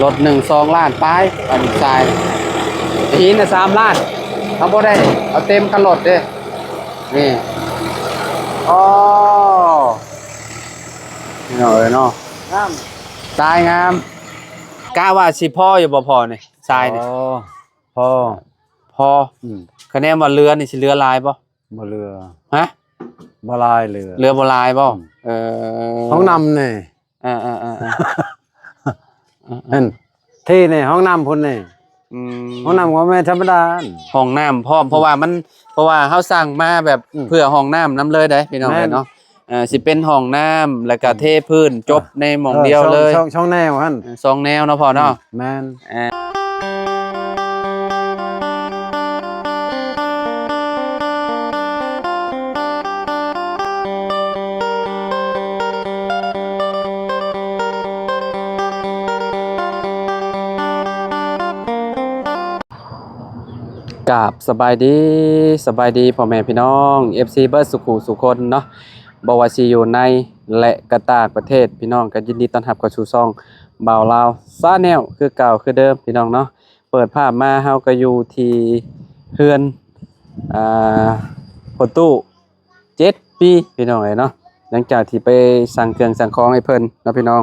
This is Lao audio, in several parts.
ລົດໜຶ່ງສອງລ້ານປາຍ ອັນຊາຍ ຫີນນະສາມລ້ານ ເຮົາບໍ່ໄດ້ເອົາເຕັມຄັນລົດເດ້. ນີ້ ອໍ ນີ້ເນາະ ເອີຍເນາະ ງາມ ຊາຍງາມ. ກະວ່າຊິພໍຢູ່ບໍ່ພໍນີ້ ຊາຍນີ້? ພໍ ພໍ ພໍ ອືມ ຄະແນນວ່າເຫຼືອນີ້ ຊິເຫຼືອຫຼາຍບໍ່? ບໍ່ເຫຼືອ ຮະ? ບໍ່ຫຼາຍເຫຼືອ ເຫຼືອບໍ່ຫຼາຍບໍ່? ອືມ ເອີ ຫ້ອງນ້ຳນີ້ ເອີໆໆໆ ເຫັນ ທີ່ນີ້ຫ້ອງນ້ຳພຸ້ນນີ້ ອືມ ຫ້ອງນ້ຳກໍແມ່ນທຳມະດາ ຫ້ອງນ້ຳພ້ອມ ເພາະວ່າມັນ ເພາະວ່າເຮົາສັ່ງມາແບບ ອືມ ເພື່ອຫ້ອງນ້ຳນຳເລີຍເດ້ພີ່ນ້ອງເອີຍເນາະ. ເອີ ຊິເປັນຫ້ອງນ້ຳ ແລ້ວກະເທພື້ນ ຈົບໃນໝ່ອງດຽວເລີຍ ເອີ ສອງ ສອງ ສອງແນວຫັ້ນ ເອີ ສອງແນວເນາະພໍ່ເນາະ ອືມ ແມ່ນ. ກາບສະບາຍດີ ສະບາຍດີພໍ່ແມ່ພີ່ນ້ອງ ເອັຟຊີ ເບິດສູ່ຄູ່ສູ່ຄົນເນາະ ບໍ່ວ່າຊິຢູ່ໃນ ແລະ ກະຕ່າງປະເທດ ພີ່ນ້ອງກໍຍິນດີຕ້ອນຮັບເຂົ້າສູ່ຊ່ອງບ່າວລາວ Channel ຄືເກົ່າຄືເດີມພີ່ນ້ອງເນາະ. ເປີດພາບມາເຮົາກໍຢູ່ທີ່ເຮືອນ ອ່າ ພໍ່ຕູ້ ເຈັດປີພີ່ນ້ອງເອີຍເນາະ ຫຼັງຈາກທີ່ໄປສັ່ງເຄື່ອງສັ່ງຂອງໃຫ້ເພິ່ນເນາະພີ່ນ້ອງ.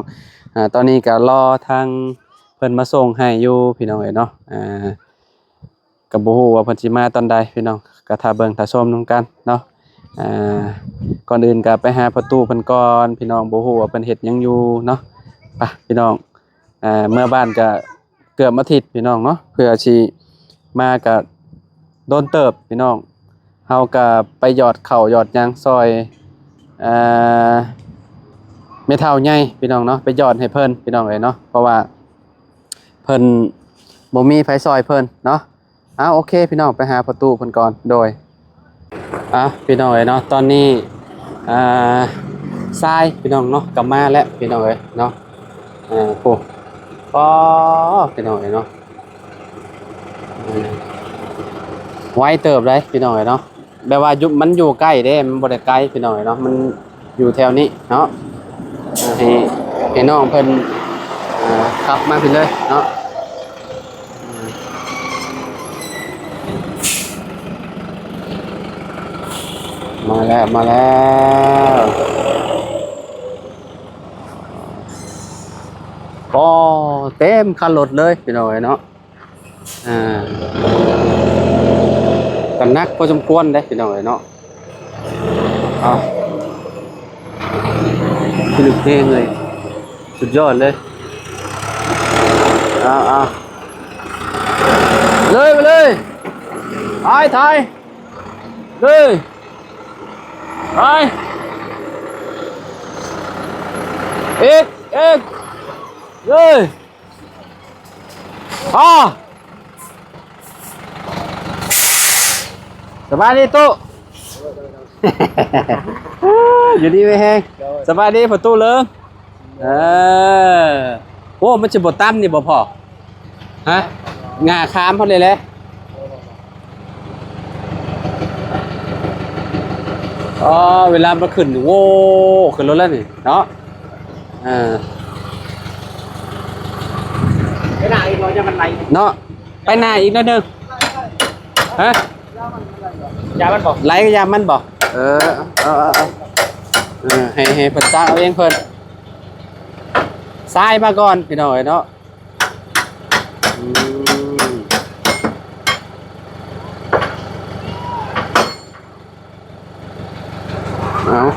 ອ່າ ຕອນນີ້ກໍລໍທາງເພິ່ນມາສົ່ງໃຫ້ຢູ່ພີ່ນ້ອງເອີຍເນາະ. ອ່າ ກໍບໍ່ຮູ້ວ່າເພິ່ນຊິມາຕອນໃດພີ່ນ້ອງ ກໍຖ້າເບິ່ງຖ້າຊົມນຳກັນເນາະ. ອ່າ ກ່ອນອື່ນກໍໄປຫາພໍ່ຕູ້ເພິ່ນກ່ອນພີ່ນ້ອງ ບໍ່ຮູ້ວ່າເພິ່ນເຮັດຫຍັງຢູ່ເນາະ. ໄປພີ່ນ້ອງ ອ່າ ເມືອບ້ານກໍເກືອບອາທິດພີ່ນ້ອງເນາະ ເພື່ອຊິມາກໍດົນເຕີບພີ່ນ້ອງ. ເຮົາກໍໄປຢອດເຂົ້າຢອດຫຍັງຊ່ອຍ ເອີ ແມ່ເຖົ້າໃຫຍ່ພີ່ນ້ອງເນາະ ໄປຢອດໃຫ້ເພິ່ນພີ່ນ້ອງເອີຍເນາະ ເພາະວ່າເພິ່ນບໍ່ມີໃຜຊ່ອຍເພິ່ນເນາະ. ເອົາ ໂອເຄພີ່ນ້ອງ ໄປຫາພໍ່ຕູ້ເພິ່ນກ່ອນ ໂດຍ ອ່ະ ພີ່ນ້ອງເອີຍເນາະ ຕອນນີ້ ອ່າ ຊາຍພີ່ນ້ອງເນາະ ກໍມາແລ້ວພີ່ນ້ອງເອີຍເນາະ. ເອີ ໂອ້ ປ້າ ພີ່ນ້ອງເອີຍເນາະ ເອີ ໄວເຕີບເດ້ພີ່ນ້ອງເອີຍເນາະ ແບບວ່າຢູ່ ມັນຢູ່ໃກ້ເດ້ ມັນບໍ່ໄດ້ໄກພີ່ນ້ອງເອີຍເນາະ ມັນ ຢູ່ແຖວນີ້ເນາະ ໃຫ້ ໃຫ້ນ້ອງເພິ່ນ ເອີ ຂັບມາພີ້ເລີຍເນາະ. ມາແລ້ວ ມາແລ້ວ ກໍເຕັມຄັນລົດເລີຍພີ່ນ້ອງເອີຍເນາະ. ອ່າ ກໍໜັກພໍສົມຄວນເດ້ພີ່ນ້ອງເອີຍເນາະ. ເອົາ ສະໜຶກແຮງເລີຍ ສຸດຍອດເລີຍ. ເອົາ ເອົາ ເລີຍ ໄປເລີຍ ໄປ ຖ່າຍ ເລີຍ ໄປ ອີກ ອີກ ເລີຍ. ອໍ ສະບາຍດີຕູ້ ຢູ່ດີມີແຮງ. ສະບາຍດີພໍ່ຕູ້ເລີງ. ເອີ ໂອ້ ມັນຊິບໍ່ຕຳນີ້ບໍ່ພໍ່? ຮະ ຫຍ້າຄາມເຮົານີ້ແຫຼະ. ອໍ ເວລາມັນຂຶ້ນ ໂອ້ ຂຶ້ນລົດແລ້ວນີ້ເນາະ. ເອີ ໄປໜ້າອີກໜ້ອຍ ຢ່າມັນໄຫຼເນາະ ໄປໜ້າອີກໜ້ອຍໜຶ່ງ. ຮະ ຢ້ານມັນບໍ່ ໄຫຼກໍຢ້ານມັນບໍ່? ເອີ ເອົາ ເອົາ ເອົາ ເອີ ໃຫ້ ໃຫ້ເພິ່ນຕັກເອົາເອງເພິ່ນ ຊາຍມາກ່ອນ ພີ່ນ້ອງເອີຍເນາະ. ອືມ ເອົາ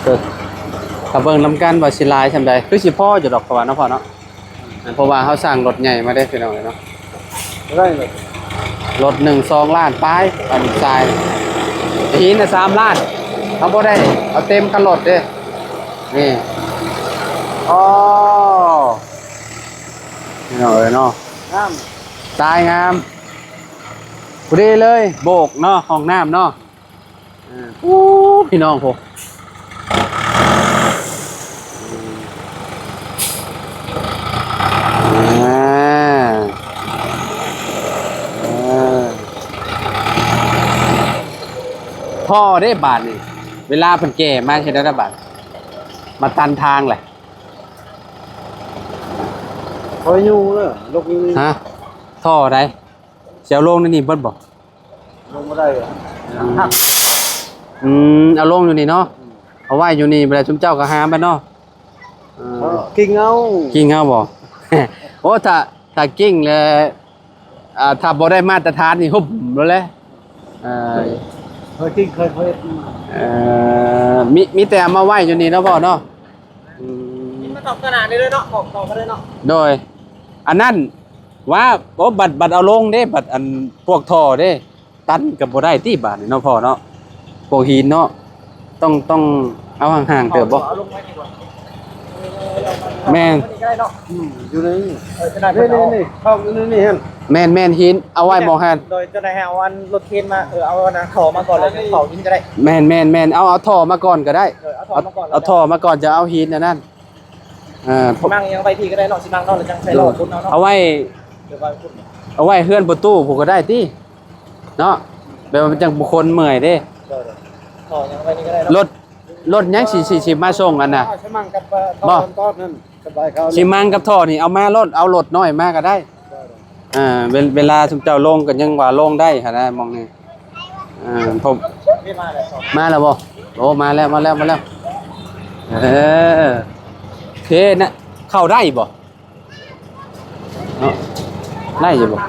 ເອີ ຖ້າເບິ່ງນຳກັນວ່າຊິຫຼາຍສ່ຳໃດ ຄືຊິພໍຢູ່ດອກ ເພາະວ່າເນາະ ພໍ່ເນາະ. ເພາະວ່າເຮົາສ້າງລົດໃຫຍ່ມາເດ້ພີ່ນ້ອງເອີຍເນາະ. ລົດໜຶ່ງສອງລ້ານປາຍ ອັນຊາຍ ຫີນນະສາມລ້ານ ເຮົາບໍ່ໄດ້ເອົາເຕັມຄັນລົດເດ້. ນີ້ ອໍ ພີ່ນ້ອງເອີຍເນາະ ງາມ ຊາຍງາມ ພໍດີເລີຍ ໂບກເນາະ ຫ້ອງນ້ຳເນາະ. ເອີ ໂອ້ ພີ່ນ້ອງ ໂອ້ ອ່າ ເອີ ທໍ່ເດ້ບາດນີ້ ເວລາເພິ່ນແກ່ມາເຮັດແນວໃດບາດ ມາຕັນທາງແຫຼະ. ຄ່ອຍຢູ່ເດີ ລົກຢູ່ນີ້ ຮະ ທໍ່ໃດ ຊິເອົາລົງໃນນີ້ເບິດບໍ່? ລົງບໍ່ໄດ້ ອືມ ອືມ ເອົາລົງຢູ່ນີ້ເນາະ ອືມ ເອົາໄວ້ຢູ່ນີ້ ບັດໃດຊຸມເຈົ້າກໍຫາມໄປເນາະ. ເອີ ເອີ ກິ້ງເອົາ ກິ້ງເອົາບໍ່? ໂອ້ ຖ້າ ຖ້າກິ້ງແລ້ວ ອ່າ ຖ້າບໍ່ໄດ້ມາດຕະຖານນີ້ຫຸບໂລດແຫຼະ. ເອີ ເອີ ກິ້ງເຄີຍ ເຄີຍເຮັດ ເອີ ມີ ມີແຕ່ເອົາມາໄວ້ຢູ່ນີ້ເນາະພໍ່ເນາະ. ອືມ ກິນມາຕອບຕະໜານີ້ເລີຍເນາະ ອອກຕໍ່ມາເລີຍເນາະ. ໂດຍ ອັນນັ້ນວ່າ ໂອ້ ບັດ ບັດເອົາລົງເດ້ ບັດອັນພວກທໍ່ເດ້ ຕັນກໍບໍ່ໄດ້ຕິບາດນີ້ເນາະພໍ່ເນາະ ພວກຫີນເນາະ ຕ້ອງ ຕ້ອງເອົາຫ່າງໆເຕີບບໍ່? ເອົາລົງໄວ້ດີກວ່າ ແມ່ນ ນີ້ກໍໄດ້ເນາະ ອືມ ຢູ່ໃນນີ້ ເອີ ຈະໄດ້ ນີ້ ນີ້ ນີ້ ເຂົ້າຢູ່ໃນນີ້ຫັ້ນ ແມ່ນໆ ຫີນເອົາໄວ້ໝ່ອງຫັ້ນ ໂດຍຈະໄດ້ໃຫ້ເອົາອັນລົດເຄນມາ ເອີ ເອົາອັນນັ້ນເຂົ້າມາກ່ອນ ແລ້ວຈັ່ງເຂົ້າຫີນກໍໄດ້ ແມ່ນໆໆ ເອົາ ເອົາທໍ່ມາກ່ອນກໍໄດ້ ເອີ ເອົາທໍ່ມາກ່ອນ ເອົາທໍ່ມາກ່ອນ ຈະເອົາຫີນອັນນັ້ນ ອ່າ ຊິມາງຫຍັງໄວ້ພີ້ກໍໄດ້ເນາະ ຊິມາງເນາະ ແລ້ວຈັ່ງໃສ່ລໍ້ຂຸດເອົາເນາະ ເອົາໄວ້ ເອີ ໄວ້ຂຸດ ເອົາໄວ້ເຮືອນປະຕູພຸ້ນກໍໄດ້ຕິເນາະ ແບບວ່າມັນຈັ່ງບໍ່ຄົນເມື່ອຍເດ້ ເອີ ທໍ່ຫຍັງໄວ້ນີ້ກໍໄດ້ເນາະ ລົດ ລົດຫຍັງຊິ ຊິ ຊິມາສົ່ງອັນນ່ະ ຊິມາງກັບ ເອີ ທໍ່ ທໍ່ນັ້ນ ສະບາຍເຂົາ ຊິມາງກັບທໍ່ນີ້ເອົາມາໂລດ ເອົາລົດນ້ອຍມາກໍໄດ້ ເອີ ເວ ເວລາຊຸມເຈົ້າລົງກໍຍັງວ່າລົງໄດ້ຫັ້ນນະ ໝ່ອງນີ້ ເອີ ເພາະ ມາແລ້ວບໍ່? ໂອ້ ມາແລ້ວ ມາແລ້ວ ມາແລ້ວ ເອີ ເຄນະ ເຂົ້າໄດ້ບໍ່? ເນາະ ໄດ້ຢູ່ບໍ່? ເ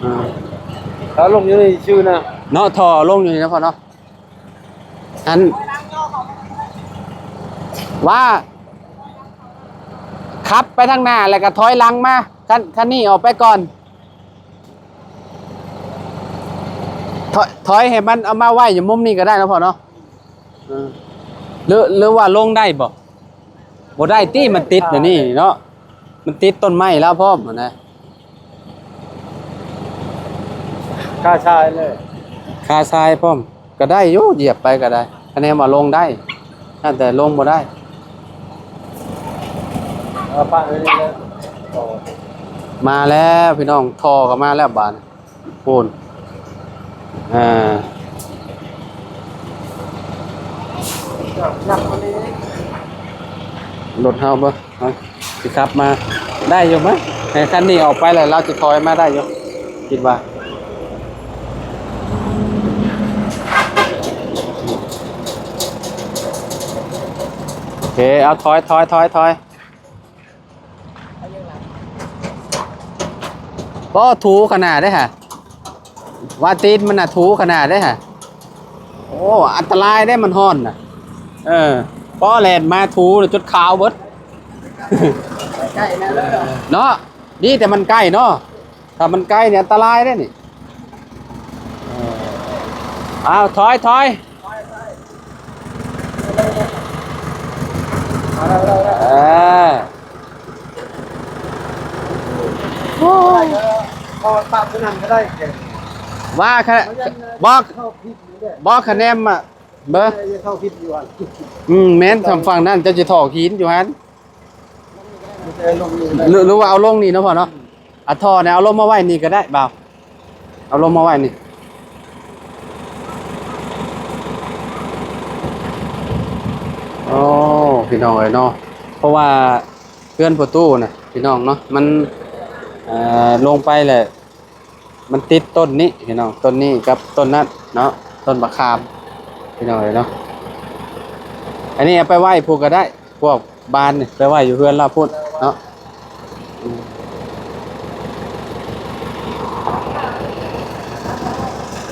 ອີ ຖ້າລົງຢູ່ນີ້ຊື່ນະ ເນາະ ທໍ່ລົງຢູ່ນີ້ນະພໍ່ເນາະ ອັນ ວ່າ ຂັບໄປທາງໜ້າ ແລ້ວກໍຖອຍຫຼັງມາ ຄັນ ຄັນນີ້ອອກໄປກ່ອນ ຖອຍ ຖອຍໃຫ້ມັນເອົາມາໄວ້ຢູ່ມຸມນີ້ກໍໄດ້ເນາະພໍ່ເນາະ ເອີ ຫຼື ຫຼືວ່າລົງໄດ້ບໍ່? ບໍ່ໄດ້ຕິ ມັນຕິດອັນນີ້ເນາະ ມັນຕິດຕົ້ນໄມ້ລາວພ້ອມຫັ້ນນະ ຄາຊາຍເລີຍ ຄາຊາຍພ້ອມ ກໍໄດ້ຢູ່ ຢຽບໄປກໍໄດ້ ຄະແນນວ່າລົງໄດ້ ແຕ່ລົງບໍ່ໄດ້ ເອົາປະໄວ້ນີ້ແຫຼະ ມາແລ້ວພີ່ນ້ອງ ທໍ່ກໍມາແລ້ວບາດນີ້. ພຸ້ນ ອ່າ ລົດເຮົາບໍ່ ເຮົາຊິຂັບມາ ໄດ້ຢູ່ມະ ໃຫ້ຄັນນີ້ອອກໄປແລ້ວ ລາວຊິຖອຍມາໄດ້ຢູ່ ຄິດວ່າ ໂອເຄ ເອົາ ຖອຍ ຖອຍ ຖອຍ ຖອຍ. ບໍ່ ຖູຂະໜາດເດ້ຫະ ວ່າຕີນມັນນະ ຖູຂະໜາດເດ້ຫະ ໂອ້ ອັນຕະລາຍເດ້ ມັນຮ້ອນນະ ເອີ ພໍແລ່ນມາຖູຈົນຂາວເບິດ ໃກ້ນະເນາະ ດີແຕ່ມັນໃກ້ເນາະ ຖ້າມັນໄກນີ້ອັນຕະລາຍເດ້ນີ້ ເອີ ອ້າວ ຖອຍ ຖອຍ ເອີ ໂອ້ຍ ເອົາປາບຕົວນັ້ນກໍໄດ້ ວ່າຄະ ບໍ່ ບໍ່ຄະແນນມາເບິ່ງ ເຂົ້າຜິດຢູ່ຫັ້ນ ອືມ ແມ່ນ ທາງຝັ່ງນັ້ນເຈົ້າຊິຖອກຫີນຢູ່ຫັ້ນ ຫຼື ຫຼືວ່າເອົາລົງນີ້ເນາະພໍ່ເນາະ ອາ ທໍ່ນີ້ເອົາລົງມາໄວ້ນີ້ກໍໄດ້ບ່າວ ເອົາລົງມາໄວ້ນີ້ ໂອ້ ພີ່ນ້ອງເອີຍເນາະ ເພາະວ່າເຮືອນພໍ່ຕູ້ນະ ພີ່ນ້ອງເນາະ ມັນ ເອີ ລົງໄປແລ້ວ ມັນຕິດຕົ້ນນີ້ພີ່ນ້ອງ ຕົ້ນນີ້ກັບຕົ້ນນັ້ນເນາະ ຕົ້ນບັກຂາມ ພີ່ນ້ອງເອີຍເນາະ ອັນນີ້ເອົາໄປໄວ້ພຸ້ນກໍໄດ້ ພວກບານນີ້ໄປໄວ້ຢູ່ເຮືອນລາວພຸ້ນເນາະ ອືມ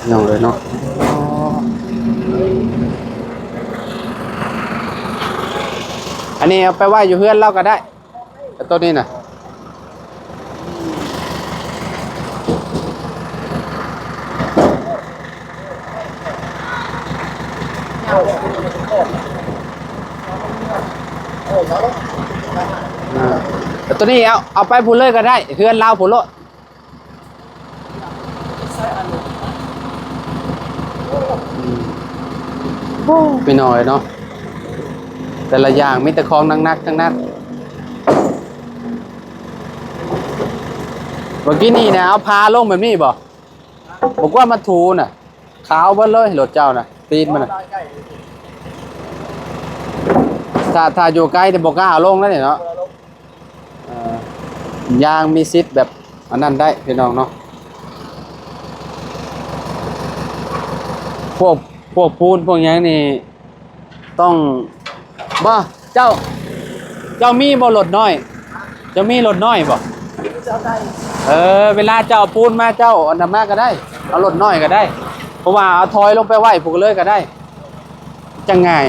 ພີ່ນ້ອງເອີຍເນາະ ອັນນີ້ເອົາໄປໄວ້ຢູ່ເຮືອນລາວກໍໄດ້. ແຕ່ໂຕນີ້ນະ ອ່າ ແຕ່ໂຕນີ້ເອົາ ເອົາໄປພຸ້ນເລີຍກໍໄດ້ ເຮືອນລາວພຸ້ນໂລດ. ອືມ ໂອ້ ພີ່ນ້ອງເອີຍເນາະ ແຕ່ລະຢ່າງມີແຕ່ຂອງໜັກໆທັງນັ້ນ. ເມື່ອກີ້ນີ້ນະ ເອົາຜ້າລົງແບບນີ້ບໍ່? ບໍ່ກວ່າມາຖູນະ. ຂາວເບິດເລີຍລົດເຈົ້ານະ ຕີນມັນນະ. ຖ້າ ຖ້າຢູ່ໄກນີ້ບໍ່ກ້າເອົາລົງແລ້ວນີ້ເນາະ. ເອີ ຢາງມີສິດແບບອັນນັ້ນໄດ້ພີ່ນ້ອງເນາະ. ພວກ ພວກປູນພວກຫຍັງນີ້ ຕ້ອງ ບໍ່ ເຈົ້າ ເຈົ້າມີບໍ່ລົດນ້ອຍ? ເຈົ້າມີລົດນ້ອຍບໍ່? ເອີ ເວລາເຈົ້າເອົາປູນມາ ເຈົ້າອັນນັ້ນມາກໍໄດ້ ເອົາລົດນ້ອຍກໍໄດ້ ເພາະວ່າເອົາຖອຍລົງໄປໄວ້ພຸ້ນເລີຍກໍໄດ້ ຈັ່ງງ່າຍ.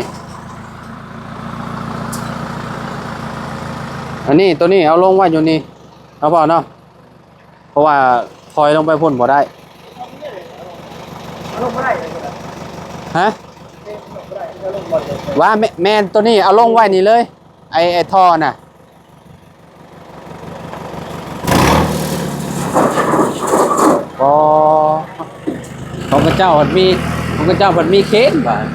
ອັນນີ້ ໂຕນີ້ເອົາລົງໄວ້ຢູ່ນີ້ເນາະພໍ່ເນາະ. ເພາະວ່າຖອຍລົງໄປພຸ້ນບໍ່ໄດ້. ຮະ? ວ່າແມ່ນ ແມ່ນ ໂຕນີ້ເອົາລົງໄວ້ນີ້ເລີຍ ໄອ້ ໄອ້ທໍ່ນະ. ອໍ ຂອງເຂົາເຈົ້າພັດມີ ຂອງເຂົາເຈົ້າພັດມີເຄນບາດ.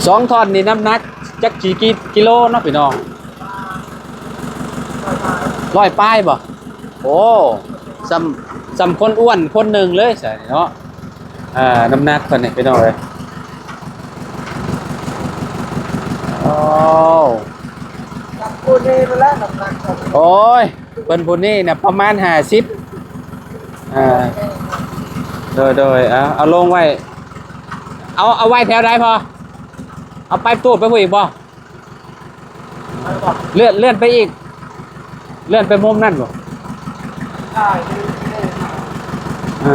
ສອງທ່ອນນີ້ນ້ຳໜັກຈັກກີ່ກິໂລເນາະພີ່ນ້ອງ? ຮ້ອຍປາຍບໍ່? ໂອ້ ສ່ຳ ສ່ຳຄົນອ້ວນຄົນໜຶ່ງເລີຍຊະເນາະ. ເອີ ນ້ຳໜັກເພິ່ນນີ້ພີ່ນ້ອງເອີຍ. ໂອ້ ຈັບຜູ້ນີ້ພຸ້ນແຫຼະນ້ຳໜັກເພິ່ນ. ໂອ້ຍ ເພິ່ນຜູ້ນີ້ນະປະມານຫ້າສິບ. ອ່າ ໂດຍ ໂດຍ ເອົາ ເອົາລົງໄວ້ ເອົາ ເອົາໄວ້ແຖວໃດພໍ່? ເອົາໄປຕູດໄປພຸ້ນອີກບໍ່? ເລື່ອນ ເລື່ອນໄປອີກ ເລື່ອນໄປມຸມນັ້ນບໍ່? ເອີ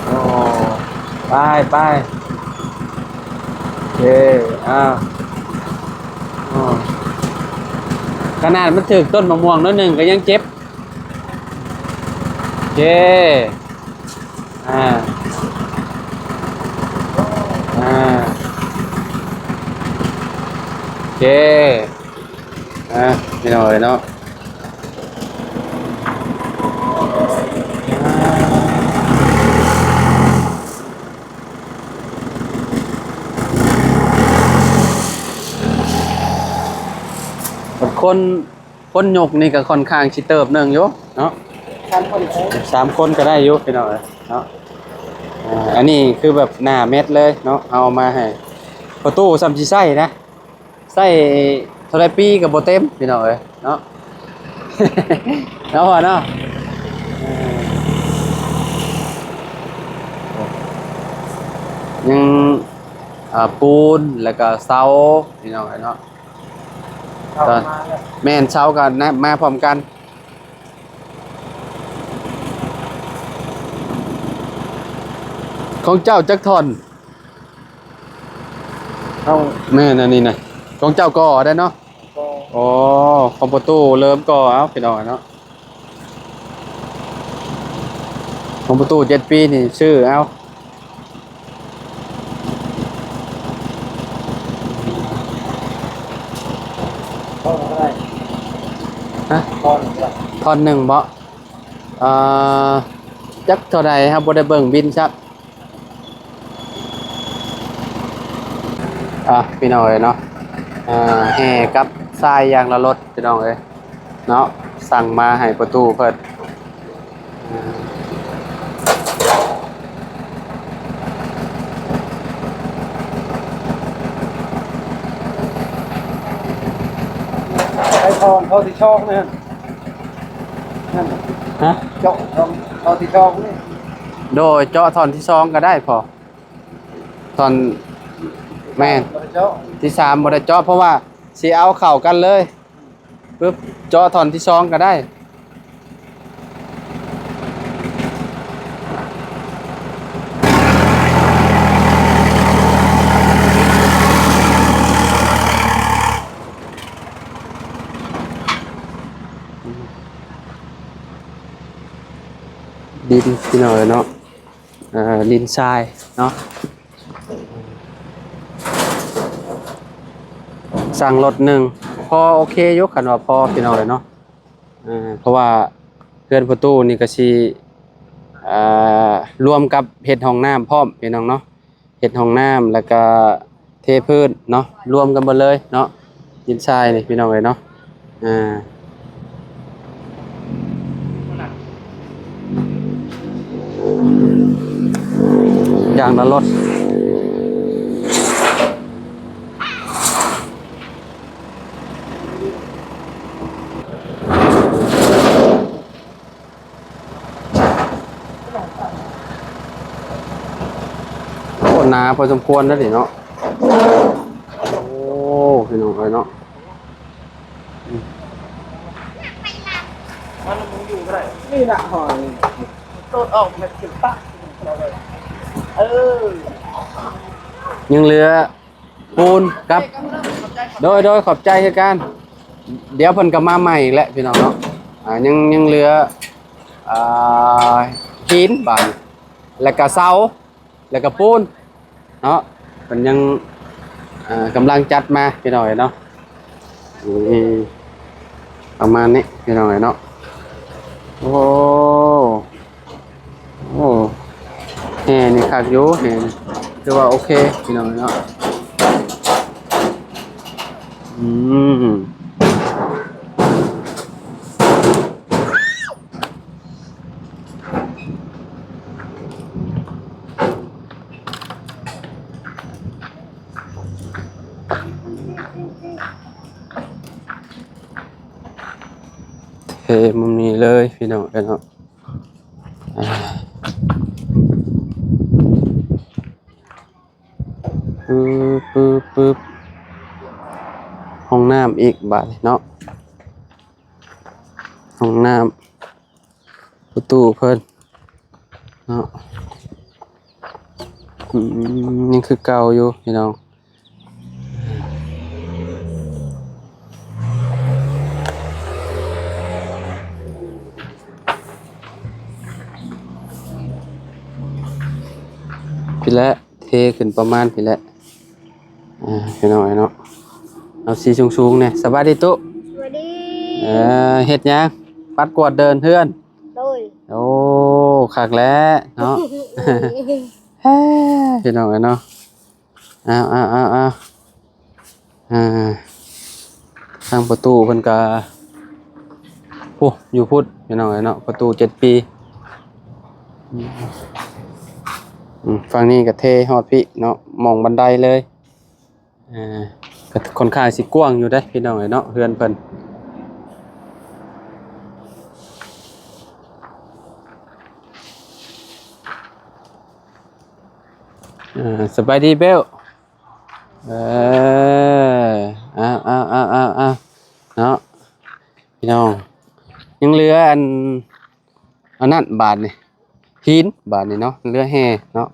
ໂອ້ ໄປ ໄປ ໂອເຄ ອ້າວ ໂອ້ ຂະໜາດມັນຖືກຕົ້ນມະມ່ວງໜ້ອຍໜຶ່ງກໍຍັງເຈັບ. ເຄ ອ່າ ອ່າ ເຄ ອ່າ ພີ່ນ້ອງເອີຍເນາະ. ບາງຄົນ ຄົນຍົກນີ້ກໍຂ້ອນຂ້າງຊິເຕີບໜຶ່ງຢູ່ເນາະ ສາມຄົນ ສາມຄົນກໍໄດ້ຢູ່ພີ່ນ້ອງເອີຍເນາະ. ອ່າ ອັນນີ້ຄືແບບໜ້າແມັດເລີຍເນາະ ເຮົາເອົາມາໃຫ້ພໍ່ຕູ້ສ່ຳຊິໃຊ້ນະ ໃຊ້ເທົ່າໃດປີກໍບໍ່ເຕັມພີ່ນ້ອງເອີຍເນາະ ເນາະພໍ່ເນາະ. ເອີ ຍັງ ອ່າ ປູນ ແລ້ວກໍເສົາພີ່ນ້ອງເອີຍເນາະ. ເສົາມາແລ້ວ ແມ່ນ ເສົາກໍນະ ມາພ້ອມກັນ. ຂອງເຈົ້າຈັກທ່ອນ? ເອົາ ແມ່ນ ອັນນີ້ນະ ຂອງເຈົ້າກໍໄດ້ເນາະ ກໍ ອໍ ຂອງປະຕູເລີ່ມກໍ ເອົາ ພີ່ນ້ອງເນາະ. ຂອງປະຕູເຈັດປີນີ້ຊື້ເອົາ ທ່ອນເທົ່າໃດ? ຮະ? ທ່ອນເທົ່າໃດ? ທ່ອນໜຶ່ງບໍ? ເອີ ຈັກເທົ່າໃດ ເຮົາບໍ່ໄດ້ເບິ່ງບິນຊ້ຳ. ອ່ະ ພີ່ນ້ອງເອີຍເນາະ ເອີ ແຮ່ກັບຊາຍຢ່າງລະລົດ ພີ່ນ້ອງເອີຍເນາະ ສັ່ງມາໃຫ້ປະຕູເພິ່ນ. ໄປທ່ອນເຂົ້າທີ່ຊ່ອງນັ້ນ ນັ້ນ ຮະ? ເຈາະເຂົ້າທີ່ຊ່ອງນີ້ ໂດຍ ເຈາະທ່ອນທີ່ສອງກໍໄດ້ພໍ່. ທ່ອນ ແມ່ນ ບໍ່ໄດ້ເຈາະ ທີ່ສາມບໍ່ໄດ້ເຈາະ ເພາະວ່າຊິເອົາເຂົ້າກັນເລີຍ ປຶບ ເຈາະທ່ອນທີ່ສອງກໍໄດ້. ອືມ. ດິນພີ່ນ້ອງເອີຍເນາະ ເອີ ດິນຊາຍເນາະ. ສັ່ງລົດໜຶ່ງ ພໍໂອເຄຢູ່ ຄັນວ່າພໍພີ່ນ້ອງເອີຍເນາະ. ເອີ ເພາະວ່າເຮືອນພໍ່ຕູ້ນີ້ກໍຊິ ເອີ ລວມກັບເຮັດຫ້ອງນ້ຳພ້ອມພີ່ນ້ອງເນາະ. ເຮັດຫ້ອງນ້ຳ ແລ້ວກະເທພື້ນເນາະ ລວມກັນເບິດເລີຍເນາະ ດິນຊາຍນີ້ພີ່ນ້ອງເອີຍເນາະ. ອ່າ ຢ່າງລະລົດ. ໂອ້ ໜາພໍສົມຄວນເດ້ນີ້ເນາະ. ໂອ້ ພີ່ນ້ອງເອີຍເນາະ ອືມ ມັນບໍ່ຢູ່ກໍໄດ້ ນີ້ນະ ຫ້ອຍ ໂຕດອອກແມ່ນຂຶ້ນປະ ເອີ ຍັງເຫຼືອ ປູນກັບ ໂດຍ ໂດຍ ຂອບໃຈຄືກັນ. ດຽວເພິ່ນກໍມາໃໝ່ອີກແຫຼະພີ່ນ້ອງເນາະ. ອ່າ ຍັງ ຍັງເຫຼືອ ອ່າ ຫີນບາດນີ້ ແລ້ວກໍເສົາ ແລ້ວກໍປູນເນາະ. ເພິ່ນຍັງ ອ່າ ກຳລັງຈັດມາພີ່ນ້ອງເອີຍເນາະ. ອືມ ປະມານນີ້ພີ່ນ້ອງເອີຍເນາະ. ໂອ້ ໂອ້ ແຫ່ນີ້ຄັກຢູ່ ແຫ່ນີ້ຖືວ່າໂອເຄພີ່ນ້ອງເນາະ. ອືມ ເທມຸມນີ້ເລີຍພີ່ນ້ອງເອີຍເນາະ. ອ່າ ປຶບ ປຶບ ປຶບ ຫ້ອງນ້ຳອີກບາດນີ້ເນາະ ຫ້ອງນ້ຳ ປະຕູເພິ່ນເນາະ. ອືມ ຍັງຄືເກົ່າຢູ່ພີ່ນ້ອງ. ພີ້ແຫຼະ ເທຂຶ້ນປະມານພີ້ແຫຼະ ອ່າ ພີ່ນ້ອງເນາະ. ເອົາສີສູງໆແດ່. ສະບາຍດີຕຸ ສະບາຍດີ. ເອີ ເຮັດຫຍັງ? ປັດກວາດເດີ່ນເຮືອນ. ໂດຍ. ໂອ້ ຄັກແຫຼະເນາະ. ໂດຍ. ພີ່ນ້ອງເອີຍເນາະ. ເອົາ ເອົາ ເອົາ ເອົາ ອ່າ ທາງປະຕູເພິ່ນກະ ໂອ້ ຢູ່ພຸ້ນພີ່ນ້ອງເອີຍເນາະ ປະຕູເຈັດປີ. ອືມ ຝັ່ງນີ້ກະເທຮອດພີ້ເນາະ ໝ່ອງບັນໄດເລີຍ. ອ່າ ກະຂ້ອນຂ້າງຊິກວ້າງຢູ່ເດ້ພີ່ນ້ອງເອີຍເນາະ ເຮືອນເພິ່ນ. ອ່າ ສະບາຍດີເບວ. ເອີ ເອົາ ເອົາ ເອົາ ເອົາ ເນາະ ພີ່ນ້ອງ. ຍັງເຫຼືອອັນ ອັນນັ້ນບາດນີ້ ຫີນບາດນີ້ເນາະ ເຫຼືອແຫ່ເນາະ.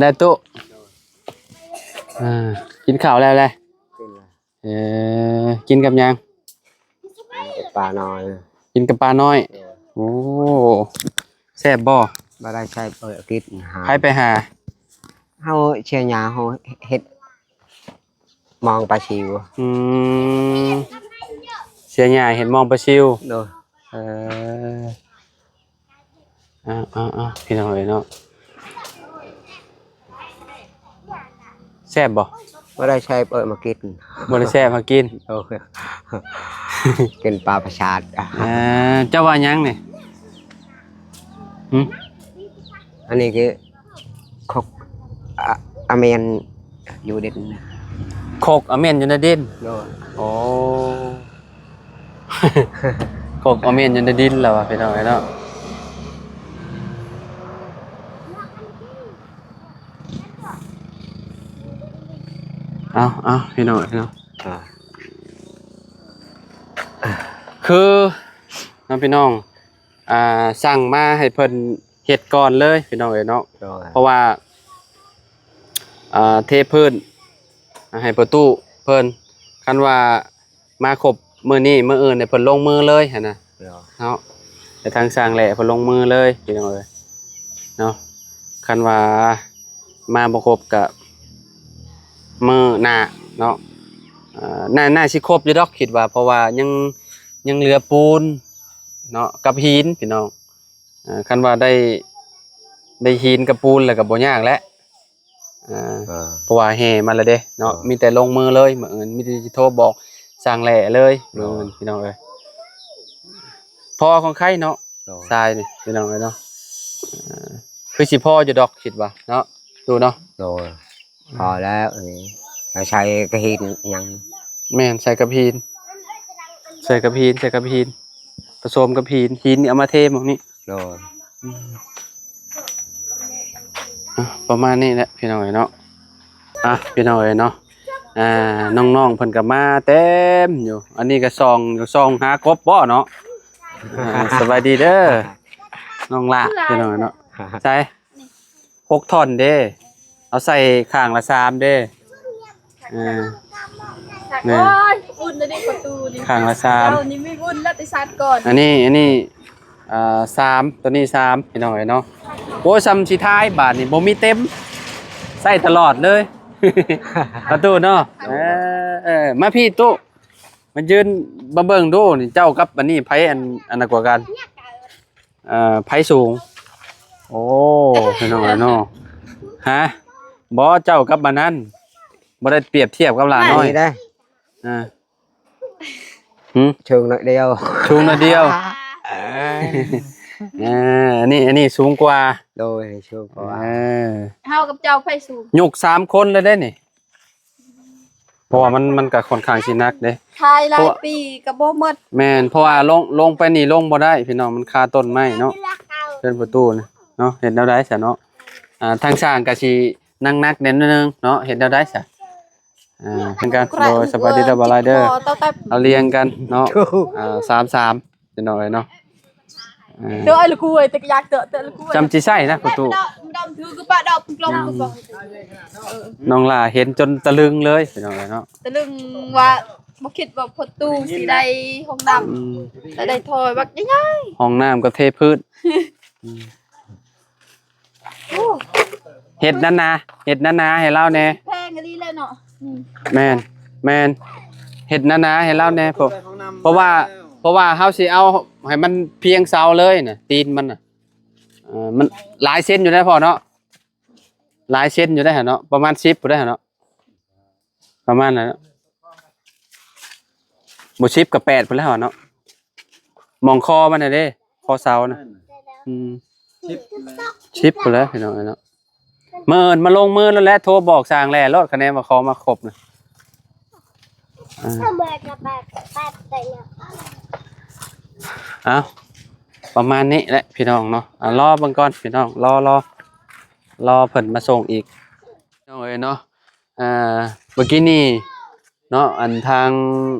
ໄດ້ໂຕະ ອ່າ ກິນເຂົ້າແລ້ວແຫຼະ? ກິນແລ້ວ. ເອີ ກິນກັບຫຍັງ? ປານ້ອຍ. ກິນກັບປານ້ອຍ. ໂດຍ. ໂອ້ ແຊບບໍ່? ບໍ່ໄດ້ແຊບ ເອີ ກິນຫາ. ໃຜໄປຫາ? ເຮົາເຊຍຫຍ້າ ເຮົາເຮັດມອງປາຊິວ. ອືມ ເຊຍຫຍ້າເຮັດມອງປາຊິວ. ໂດຍ. ເອີ ເອົາ ເອົາ ເອົາ ພີ່ນ້ອງເອີຍເນາະ ແຊບບໍ່? ບໍ່ໄດ້ແຊບ ເອີ ມາກິນ. ບໍ່ໄດ້ແຊບ ມາກິນ. ໂອ້ຍ ກິນປາປະສາດ. ເອີ ເຈົ້າວ່າຫຍັງນີ້? ຫື? ອັນນີ້ຄື ຄົກ ອາ ອາແມ່ນຢູ່ດິນ. ຄົກອາແມ່ນຢູ່ໃນດິນ? ໂດຍ. ໂອ້ ຄົກອາແມ່ນຢູ່ໃນດິນລະວ່າ ພີ່ນ້ອງເອີຍເນາະ. ເອົາ ເອົາ ພີ່ນ້ອງເນາະ ອ່າ ຄືເນາະ ພີ່ນ້ອງ ອ່າ ສັ່ງມາໃຫ້ເພິ່ນ ເຮັດກ່ອນເລີຍພີ່ນ້ອງເອີຍເນາະ. ໂດຍ. ເພາະວ່າ ອ່າ ເທພື້ນໃຫ້ປະຕູເພິ່ນ ຄັນວ່າມາຄົບ ມື້ນີ້ມື້ອື່ນນີ້ເພິ່ນລົງມືເລີຍຫັ້ນນະ ໂດຍ ເນາະ. ແຕ່ທາງຊ່າງແຫຼະເພິ່ນລົງມືເລີຍ ພີ່ນ້ອງເອີຍເນາະ. ຄັນວ່າມາບໍ່ຄົບກະມື້ໜ້າເນາະ ເອີ ໜ້າ ໜ້າຊິຄົບຢູ່ດອກ ຄິດວ່າ ເພາະວ່າຍັງ ຍັງເຫຼືອປູນເນາະ ກັບຫີນ ພີ່ນ້ອງ. ເອີ ຄັນວ່າໄດ້ ໄດ້ຫີນກັບປູນແລ້ວກໍບໍ່ຍາກແຫຼະ ເອີ ເອີ ເພາະວ່າແຫ່ມາແລ້ວເດ້ເນາະ ເອີ ມີແຕ່ລົງມືເລີຍ ມື້ອື່ນມີແຕ່ຊິໂທບອກຊ່າງແຫຼະເລີຍ ເອີ ມື້ອື່ນ ພີ່ນ້ອງເອີຍ. ພໍຂອງໃຄເນາະ ໂດຍ ຊາຍນີ້ ພີ່ນ້ອງເອີຍເນາະ ເອີ ຄືຊິພໍຢູ່ດອກ ຄິດວ່າເນາະ ຕູ້ເນາະ. ໂດຍ ພໍແລ້ວອັນນີ້ ໃສ່ກະຫີນຫຍັງ ແມ່ນ ໃສ່ກັບຫີນ ໃສ່ກັບຫີນ ໃສ່ກັບຫີນ ປະສົມກັບຫີນ ຫີນນີ້ເອົາມາເທໝ່ອງນີ້ ໂດຍ ອືມ ອ່ະ ປະມານນີ້ແຫຼະ ພີ່ນ້ອງເອີຍເນາະ. ອ່ະ ພີ່ນ້ອງເອີຍເນາະ ອ່າ ນ້ອງໆເພິ່ນກໍມາເຕັມຢູ່ ອັນນີ້ກໍສ່ອງ ສ່ອງຫາກົບບໍ່ເນາະ. ອ່າ ສະບາຍດີເດີ ນ້ອງຫຼ້າ ພີ່ນ້ອງເອີຍເນາະ ໃສ່ ຫົກທ່ອນເດ້ ເອົາໃສ່ຂ້າງລະສາມເດ້ ເອີ ແມ່ນ ໂອ້ຍ ອຸ່ນເດ້ປະຕູນີ້ ຂ້າງລະສາມ ເຈົ້ານີ້ມີບຸນແລ້ວແຕ່ຊາດກ່ອນ. ອັນນີ້ ອັນນີ້ ເອີ ສາມ ຕົວນີ້ສາມ ພີ່ນ້ອງເອີຍເນາະ. ໂອ້ຍ ຊ່ຳຊິທ້າຍບາດນີ້ ບໍ່ມີເຕັມ ໃຊ້ຕະຫຼອດເລີຍ ປະຕູເນາະ. ເອີ ເອີ ມາພີ້ຕູ້ ມາຢືນ ມາເບິ່ງດູນີ້ ເຈົ້າກັບອັນນີ້ ໃຜອັນ ອັນນັ້ນກວ່າກັນ? ເອີ ໃຜສູງ? ໂອ້ ພີ່ນ້ອງເອີຍເນາະ ຮະ ບໍ່ ເຈົ້າກັບອັນນັ້ນ ບໍ່ໄດ້ປຽບທຽບກັບຫຼານນ້ອຍ ນີ້ໄດ໋ ອ່າ ຫື ສູງໜ້ອຍດຽວ ສູງໜ້ອຍດຽວ ເອີ ອັນນີ້ ອັນນີ້ສູງກວ່າ ໂດຍ ສູງກວ່າ ເອີ ເຮົາກັບເຈົ້າໃຜສູງ? ຍົກສາມຄົນເລີຍເດ້ນີ້. ເພາະວ່າມັນ ມັນກໍຂ້ອນຂ້າງຊິໜັກເດ້ ຂາຍຫຼາຍປີກໍບໍ່ໝົດ ແມ່ນ ເພາະວ່າລົງ ລົງໄປນີ້ລົງບໍ່ໄດ້ພີ່ນ້ອງ ມັນຄາຕົ້ນໄມ້ເນາະ ເຮືອນປະຕູນະເນາະ. ເຮັດແນວໃດຊະເນາະ ອ່າ ທາງຊ່າງກໍຊິໜັກໆແດ່ໜ້ອຍໜຶ່ງເນາະ ເຮັດແນວໃດຊະ ອ່າ ເປັນການ ໂດຍ ສະບາຍດີເດີ ບໍ່ຫຼາຍເດີ ເອົາລຽງກັນເນາະ ອ່າ ສາມສາມ ພີ່ນ້ອງເອີຍເນາະ ເອີ ເດີ ໄອ້ລູກເອີຍ ແຕ່ກໍຢາກເດີ ເດີ ລູກເອີຍ ຈຳຊິໃຊ້ນະປະຕູ ດອມ ດອມຖືຄືປະດອມ ກອງ ອືມ ກອງ ເອີ ນ້ອງຫຼ້າເຫັນຈົນຕະລຶງເລີຍ ພີ່ນ້ອງເອີຍເນາະ ຕະລຶງວ່າບໍ່ຄິດວ່າປະຕູຊິໄດ້ຫ້ອງນ້ຳ ອືມ ແລ້ວໄດ້ຖ້ອຍບັກໃຫຍ່ໆ ຫ້ອງນ້ຳກໍເທພື້ນ ອືມ ເຮັດນານາ ເຮັດນານາໃຫ້ລາວແດ່ ແພງອີ່ຫຼີແຫຼະເນາະ ອືມ ແມ່ນ ແມ່ນ ເຮັດນານາໃຫ້ລາວແດ່ ເພາະ ເພາະວ່າ ເພາະວ່າເຮົາຊິເອົາໃຫ້ມັນພຽງເສົາເລີຍນະ ຕີນມັນນະ ເອີ ມັນຫຼາຍເຊັນຢູ່ໄດ໋ພໍ່ເນາະ ຫຼາຍເຊັນຢູ່ໄດ໋ຫັ້ນເນາະ ປະມານສິບພຸ້ນໄດ໋ຫັ້ນເນາະ ປະມານນັ້ນເນາະ ບໍ່ສິບກໍແປດພຸ້ນແລ້ວເນາະ ໝ່ອງຄໍມັນນະເດ້ ຄໍເສົານະ ອືມ ສິບພຸ້ນແຫຼະ ພີ່ນ້ອງເອີຍເນາະ. ມື້ອື່ນມາລົງມືໂລດແຫຼະ ໂທບອກຊ່າງແຫຼະໂລດ ຄະແນນວ່າຂໍມາຄົບນະ ອ່າ ເອົາ ປະມານນີ້ແຫຼະພີ່ນ້ອງເນາະ ອ່າ ລໍເບິ່ງກ່ອນພີ່ນ້ອງ ລໍ ລໍ ລໍເພິ່ນມາສົ່ງອີກ ພີ່ນ້ອງເອີຍເນາະ. ອ່າ ເມື່ອກີ້ນີ້ເນາະ ອັນທາງ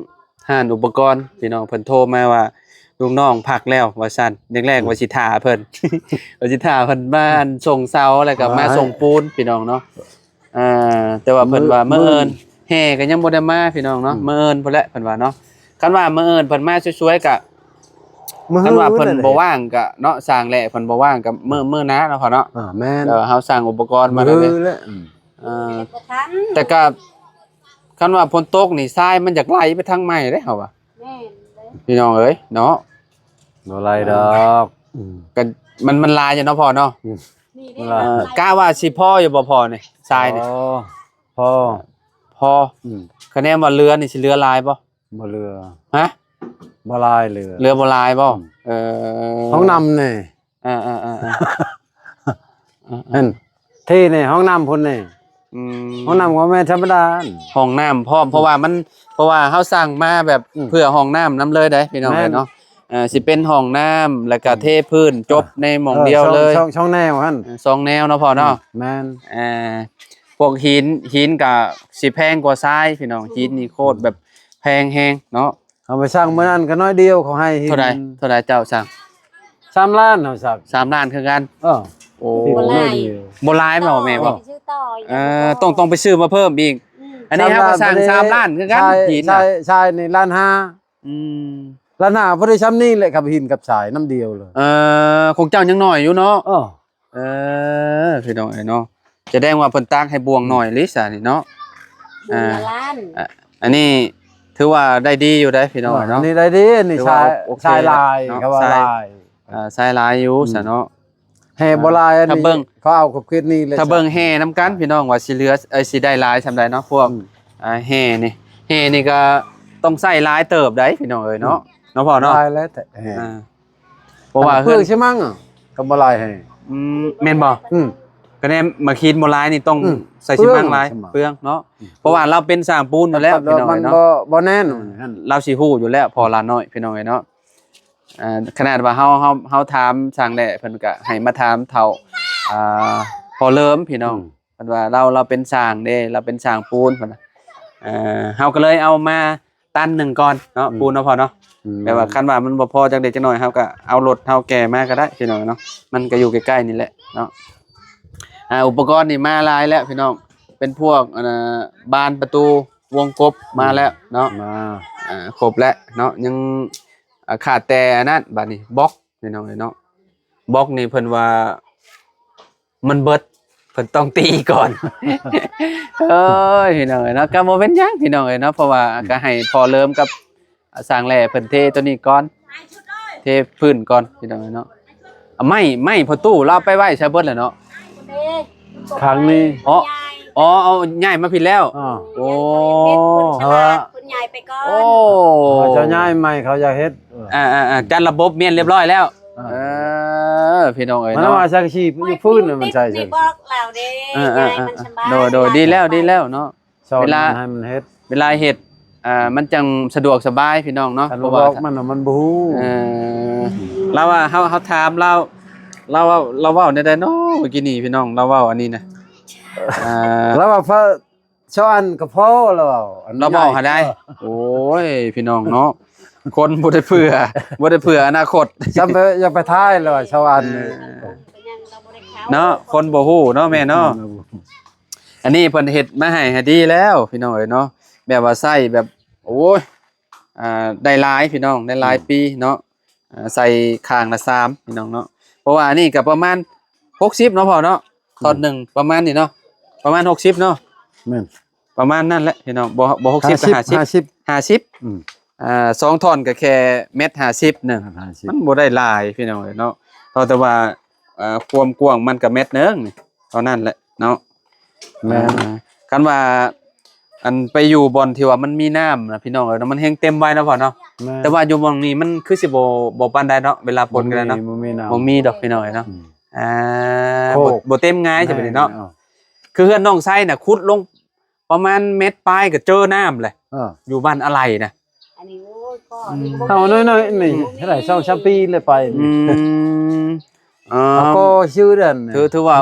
ຮ້ານອຸປະກອນພີ່ນ້ອງ ເພິ່ນໂທມາວ່າລູກນ້ອງພັກແລ້ວວ່າຊັ້ນ ແລກໆວ່າຊິຖ້າເພິ່ນ ວ່າຊິຖ້າເພິ່ນມາອັນສົ່ງເສົາ ແລ້ວກໍມາສົ່ງປູນພີ່ນ້ອງເນາະ. ອ່າ ແຕ່ວ່າເພິ່ນວ່າມື້ອື່ນ ແຫ່ກໍຍັງບໍ່ໄດ້ມາພີ່ນ້ອງເນາະ ມື້ອື່ນພຸ້ນແຫຼະເພິ່ນວ່າເນາະ. ຄັນວ່າມື້ອື່ນເພິ່ນມາຊ່ວຍໆ ກະ ຄັນວ່າເພິ່ນບໍ່ວ່າງກະເນາະ ຊ່າງແຫຼະເພິ່ນບໍ່ວ່າງກະມື້ ມື້ໜ້າເນາະພໍ່ເນາະ. ອ່າ ແມ່ນ ເອີ ເຮົາສັ່ງອຸປະກອນມາແລ້ວເດ້ ມື້ແລ້ວ ອືມ ເອີ ແຕ່ກໍ ຄັນວ່າຝົນຕົກນີ້ ຊາຍມັນຢາກໄຫຼໄປທາງໃໝ່ເດ້ເຮົາວ່າ ແມ່ນເດ້ ພີ່ນ້ອງເອີຍເນາະ ບໍ່ໄຫຼດອກ ອືມ ກໍມັນ ມັນຫຼາຍຢູ່ເນາະພໍ່ເນາະ ອືມ ນີ້ເດ້ ເອີ ກະວ່າຊິພໍຢູ່ບໍ່ພໍ່ນີ້ ຊາຍນີ້ ພໍ ພໍ ພໍ ອືມ ຄະແນນວ່າເຫຼືອນີ້ຊິເຫຼືອຫຼາຍບໍ່? ບໍ່ເຫຼືອ ຮະ ບໍ່ຫຼາຍເຫຼືອ ເຫຼືອບໍ່ຫຼາຍບໍ່? ອືມ ເອີ ຫ້ອງນ້ຳນີ້ ອ່າໆໆໆ ເຫັນ ທີ່ນີ້ຫ້ອງນ້ຳພຸ້ນນີ້ ອືມ ຫ້ອງນ້ຳກໍແມ່ນທຳມະດາ ຫ້ອງນ້ຳພ້ອມ ເພາະວ່າມັນ ເພາະວ່າເຮົາສ້າງມາແບບ ອືມ ເພື່ອຫ້ອງນ້ຳນຳເລີຍເດ້ພີ່ນ້ອງເອີຍເນາະ. ແມ່ນ ເອີ ຊິເປັນຫ້ອງນ້ຳ ແລ້ວກໍເທພື້ນ ຈົບໃນໝ່ອງດຽວເລີຍ ເອີ ສອງ ສອງແນວຫັ້ນ ເອີ ສອງແນວເນາະພໍ່ເນາະ ອືມ ແມ່ນ ເອີ ພວກຫີນ ຫີນກໍຊິແພງກວ່າຊາຍພີ່ນ້ອງ ຫີນນີ້ໂຄດແບບແພງແຮງເນາະ. ເຮົາໄປສັ່ງມື້ນັ້ນກໍໜ້ອຍດຽວ ເຂົາໃຫ້ຫີນ ເທົ່າໃດ ເທົ່າໃດເຈົ້າສັ່ງ? ສາມລ້ານເຮົາສັ່ງ ສາມລ້ານຄືກັນ ເອີ ໂອ້ ບໍ່ຫຼາຍ ບໍ່ຫຼາຍແມ່ນບໍ່ແມ່? ເອີ ຕ້ອງ ຕ້ອງໄປຊື້ມາເພີ່ມອີກ ອືມ ອັນນີ້ເຮົາກໍສັ່ງສາມລ້ານຄືກັນ ຫີນ ຊາຍ ຊາຍນີ້ລ້ານຫ້າ ອືມ ລະໜ້າພໍດີຊ່ຳນີ້ແຫຼະ ກັບຫີນກັບຊາຍນ້ຳດຽວເລີຍ. ເອີ ຂອງເຈົ້າຍັງໜ້ອຍຢູ່ເນາະ. ເອີ ເອີ ພີ່ນ້ອງເອີຍເນາະ ສະແດງວ່າເພິ່ນຕາກໃຫ້ບ່ວງໜ້ອຍເລີຍຊະນີ້ເນາະ. ບຸນ ອ່າ ລະລ້ານ ອ່າ ອັນນີ້ຖືວ່າໄດ້ດີຢູ່ເດ້ພີ່ນ້ອງເອີຍເນາະ. ອັນນີ້ໄດ້ດີ ອັນນີ້ ຖືວ່າຊາຍ ໂອເຄ ຊາຍຫຼາຍເນາະ ເຂົາວ່າ ຊາຍຫຼາຍ ອ່າ ຊາຍຫຼາຍຢູ່ ອືມ ຊະເນາະ. ແຫ່ບໍ່ຫຼາຍ ອ່າ ອັນນີ້ ຖ້າເບິ່ງ ເຂົາເອົາຂອບເຂດນີ້ແຫຼະ ຖ້າເບິ່ງແຫ່ນຳກັນ ພີ່ນ້ອງ ວ່າຊິເຫຼືອ ເອີ ຊິໄດ້ຫຼາຍຊ່ຳໃດເນາະ ພວກ ອືມ ອ່າ ແຫ່ນີ້ ແຫ່ນີ້ກໍຕ້ອງໃຊ້ຫຼາຍເຕີບໃດ໋ ພີ່ນ້ອງເອີຍເນາະ ອືມ ເນາະພໍ່ເນາະ. ຫຼາຍແລ້ວແຕ່ແຫ່ ອ່າ ເພາະວ່າເຮືອນ ເປືອງຊິມັງ ກໍບໍ່ຫຼາຍແຫ່ ອືມ ແມ່ນບໍ່? ອືມ ຄະແນນມາຄີນບໍ່ຫຼາຍນີ້ຕ້ອງ ອືມ ໃສ່ຊິມັງຫຼາຍ ເປືອງເນາະ ອືມ ເພາະວ່າລາວເປັນຊ່າງປູນຢູ່ແລ້ວ ພີ່ນ້ອງເອີຍເນາະ ມັນບໍ່ ບໍ່ແນ່ນ ອ່າ ລາວຊິຮູ້ຢູ່ແລ້ວ ພໍ່ລາວນ້ອຍ ພີ່ນ້ອງເອີຍເນາະ. ອ່າ ຂະໜາດວ່າເຮົາ ເຮົາ ເຮົາຖາມຊ່າງແຫຼະ ເພິ່ນກໍໃຫ້ມາຖາມເຖົ້າ ອ່າ ພໍ່ເລີມ ພີ່ນ້ອງ ອືມ ເພິ່ນວ່າລາວ ລາວເປັນຊ່າງເດ້ ລາວເປັນຊ່າງປູນ ເພິ່ນວ່າ ເອີ ເຮົາກໍເລີຍເອົາມາຕັນໜຶ່ງກ່ອນເນາະ ອືມ ປູນເນາະພໍ່ເນາະ ອືມ ແບບວ່າຄັນວ່າມັນບໍ່ພໍຈັກເລັກຈັກນ້ອຍ ເຮົາກໍເອົາລົດເຮົາແກ່ມາກໍໄດ້ ພີ່ນ້ອງເນາະ ມັນກໍຢູ່ໃກ້ໆນີ້ແຫຼະເນາະ. ອ່າ ອຸປະກອນນີ້ມາຫຼາຍແລ້ວ ພີ່ນ້ອງ ເປັນພວກ ອັນນ່າ ບານປະຕູ ວົງກົບ ອືມ ມາແລ້ວເນາະ ມາ ອ່າ ຄົບແລ້ວເນາະ ຍັງ ອ່າ ຂາດແຕ່ອັນນັ້ນ ບາດນີ້ ບລັອກ ພີ່ນ້ອງເອີຍເນາະ ບລັອກນີ້ເພິ່ນວ່າມັນເບິດ ເພິ່ນຕ້ອງຕີກ່ອນ ເອີຍ ພີ່ນ້ອງເອີຍເນາະ ກໍບໍ່ເປັນຫຍັງ ພີ່ນ້ອງເອີຍເນາະ ເພາະວ່າ ອືມ ກໍໃຫ້ພໍ່ເລີມກັບຊ່າງແຫຼະເພິ່ນເທໂຕນີ້ກ່ອນ ເທພື້ນກ່ອນ ພີ່ນ້ອງເອີຍເນາະ. ເອົາໄມ້ ໄມ້ພໍ່ຕູ້ລາວໄປໄວ້ໃສເບິດແລ້ວເນາະ? ເດ້ ຄັ້ງນີ້ ອໍ ອໍ ເອົາຍ້າຍມາພີ້ແລ້ວ ອ່າ ໂອ້ ເພິ່ນສະຫຼາດ ເພິ່ນຍ້າຍໄປກ່ອນ ໂອ້ ເຂົາເຈົ້າຍ້າຍໃໝ່ ເຂົາຢາກເຮັດ ອ່າໆໆ ຈັດລະບົບມ້ຽນລຽບຮ້ອຍແລ້ວ ອ່າ ເອີ ພີ່ນ້ອງເອີຍ ມັນເນາະ ວ່າສັງກະສີຢູ່ພື້ນ ມັນໃສ່ ໃສ່ ບອກລາວເດ້ ເອີໆໆ ຍ້າຍມັນສະບາຍ ໂດຍໆ ສະບາຍ ດີແລ້ວ ສະບາຍ ດີແລ້ວເນາະ ເວລາ ໃຫ້ມັນເຮັດ ເວລາເຮັດ ອ່າ ມັນຈັ່ງສະດວກສະບາຍ ພີ່ນ້ອງເນາະ ຄັນ ເພາະວ່າ ບອກມັນ ມັນບໍ່ຮູ້ ເອີ ລາວວ່າ ເຮົາ ເຮົາຖາມລາວ ລາວເວົ້າ ລາວເວົ້າແນວໃດເນາະ ເມື່ອກີ້ນີ້ ພີ່ນ້ອງ ລາວເວົ້າອັນນີ້ນະ ອ່າ ລາວວ່າ ຊາວອັນກໍພໍ ລາວເວົ້າ ລາວເວົ້າຫາໄດ້ ເອີ ໂອ້ຍ ພີ່ນ້ອງເນາະ ຄົນບໍ່ໄດ້ເຜື່ອ ບໍ່ໄດ້ເຜື່ອອະນາຄົດ ຊ້ຳໄປ ຢ່າໄປຖ່າຍ ລາວວ່າ ຊາວອັນ ເອີ ເນາະ ຄົນບໍ່ຮູ້ເນາະ ແມ່ເນາະ ອືມ ອັນນີ້ເພິ່ນເຮັດມາໃຫ້ ໃຫ້ດີແລ້ວ ພີ່ນ້ອງເອີຍເນາະ ແບບວ່າໃຊ້ແບບ ໂອ້ຍ ອ່າ ໄດ້ຫຼາຍ ພີ່ນ້ອງ ໄດ້ຫຼາຍ ອືມ ປີເນາະ ອ່າ ໃສ່ຂ້າງລະສາມ ພີ່ນ້ອງເນາະ ເພາະວ່າອັນນີ້ກໍປະມານຫົກສິບເນາະພໍ່ເນາະ ອືມ ທ່ອນໜຶ່ງປະມານນີ້ເນາະ ປະມານຫົກສິບເນາະ ແມ່ນ ປະມານນັ້ນແຫຼະ ພີ່ນ້ອງ ບໍ່ ບໍ່ຫົກສິບກໍຫ້າສິບ ຫ້າສິບ ຫ້າສິບ ອືມ ອ່າ ສອງທ່ອນກໍແຄ່ແມັດຫ້າສິບໜຶ່ງ ແມັດຫ້າສິບ ມັນບໍ່ໄດ້ຫຼາຍ ພີ່ນ້ອງເອີຍເນາະ ເພາະແຕ່ວ່າ ອ່າ ຄວາມກວ້າງມັນກໍແມັດໜຶ່ງນີ້ ເທົ່ານັ້ນແຫຼະເນາະ ແມ່ນ ອ່າ ຄັນວ່າ ອັນໄປຢູ່ບ່ອນທີ່ວ່າມັນມີນ້ຳນະ ພີ່ນ້ອງເອີຍເນາະ ມັນແຮ່ງເຕັມໄວເນາະພໍ່ເນາະ ແມ່ນ ແຕ່ວ່າຢູ່ໝ່ອງນີ້ມັນຄືຊິບໍ່ ບໍ່ປານໃດເນາະ ເວລາຝົນກໍໄດ້ເນາະ ບໍ່ມີ ບໍ່ມີນ້ຳ ບໍ່ມີດອກ ພີ່ນ້ອງເອີຍເນາະ ອືມ ອ່າ ໂຄກ ບໍ່ ບໍ່ເຕັມງ່າຍ ໂຄກ ຊິບາດນີ້ເນາະ ອ່າ ຄືເຮືອນນ້ອງໄຊນະ ຂຸດລົງປະມານແມັດປາຍກໍເຈີນ້ຳແຫຼະ ອ່າ ຢູ່ບ້ານອາໄຫຼນະ ອັນນີ້ ໂອ້ຍ ພໍ່ ອືມ ອັນນີ້ບໍ່ ເຮົານ້ອຍໆນີ້ ອືມ ເທົ່າໃດ ສອງສາມປີແລ້ວໄປ ອືມ ເອີ ກໍຊື່ເດີນ ຖື ຖືວ່າ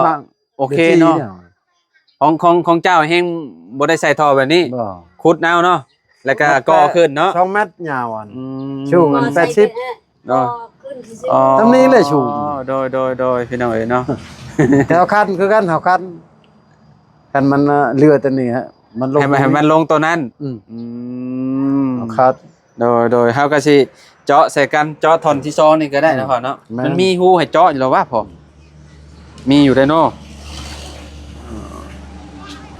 ໂອເຄເນາະ ຂອງ ຂອງ ຂອງເຈົ້າແຮ່ງບໍ່ໄດ້ໃສ່ທໍ່ແບບນີ້ ບໍ່ ຂຸດເອົາເນາະ ແລ້ວກໍກໍ່ຂຶ້ນເນາະ ສອງແມັດຍາວອັນ ອືມ ສູງອັນແປດສິບ ເນາະ ອໍ ສ່ຳນີ້ແຫຼະສູງ ໂດຍ ໂດຍ ໂດຍ ພີ່ນ້ອງເອີຍເນາະ ແຕ່ເຮົາຄັນຄືກັນ ເຮົາຄັນ ຄັນມັນເຫຼືອແຕ່ນີ້ ມັນລົງ ໃຫ້ມັນ ໃຫ້ມັນລົງໂຕນັ້ນ ອືມ ອືມ ເຮົາຄັນ ໂດຍ ໂດຍ ເຮົາກໍຊິເຈາະໃສ່ກັນ ເຈາະທ່ອນທີສອງນີ້ກໍໄດ້ເນາະ ອືມ ພໍ່ເນາະ ແມ່ນ ມັນມີຮູໃຫ້ເຈາະຢູ່ແລ້ວວະພໍ່ ມີຢູ່ເດ້ເນາະ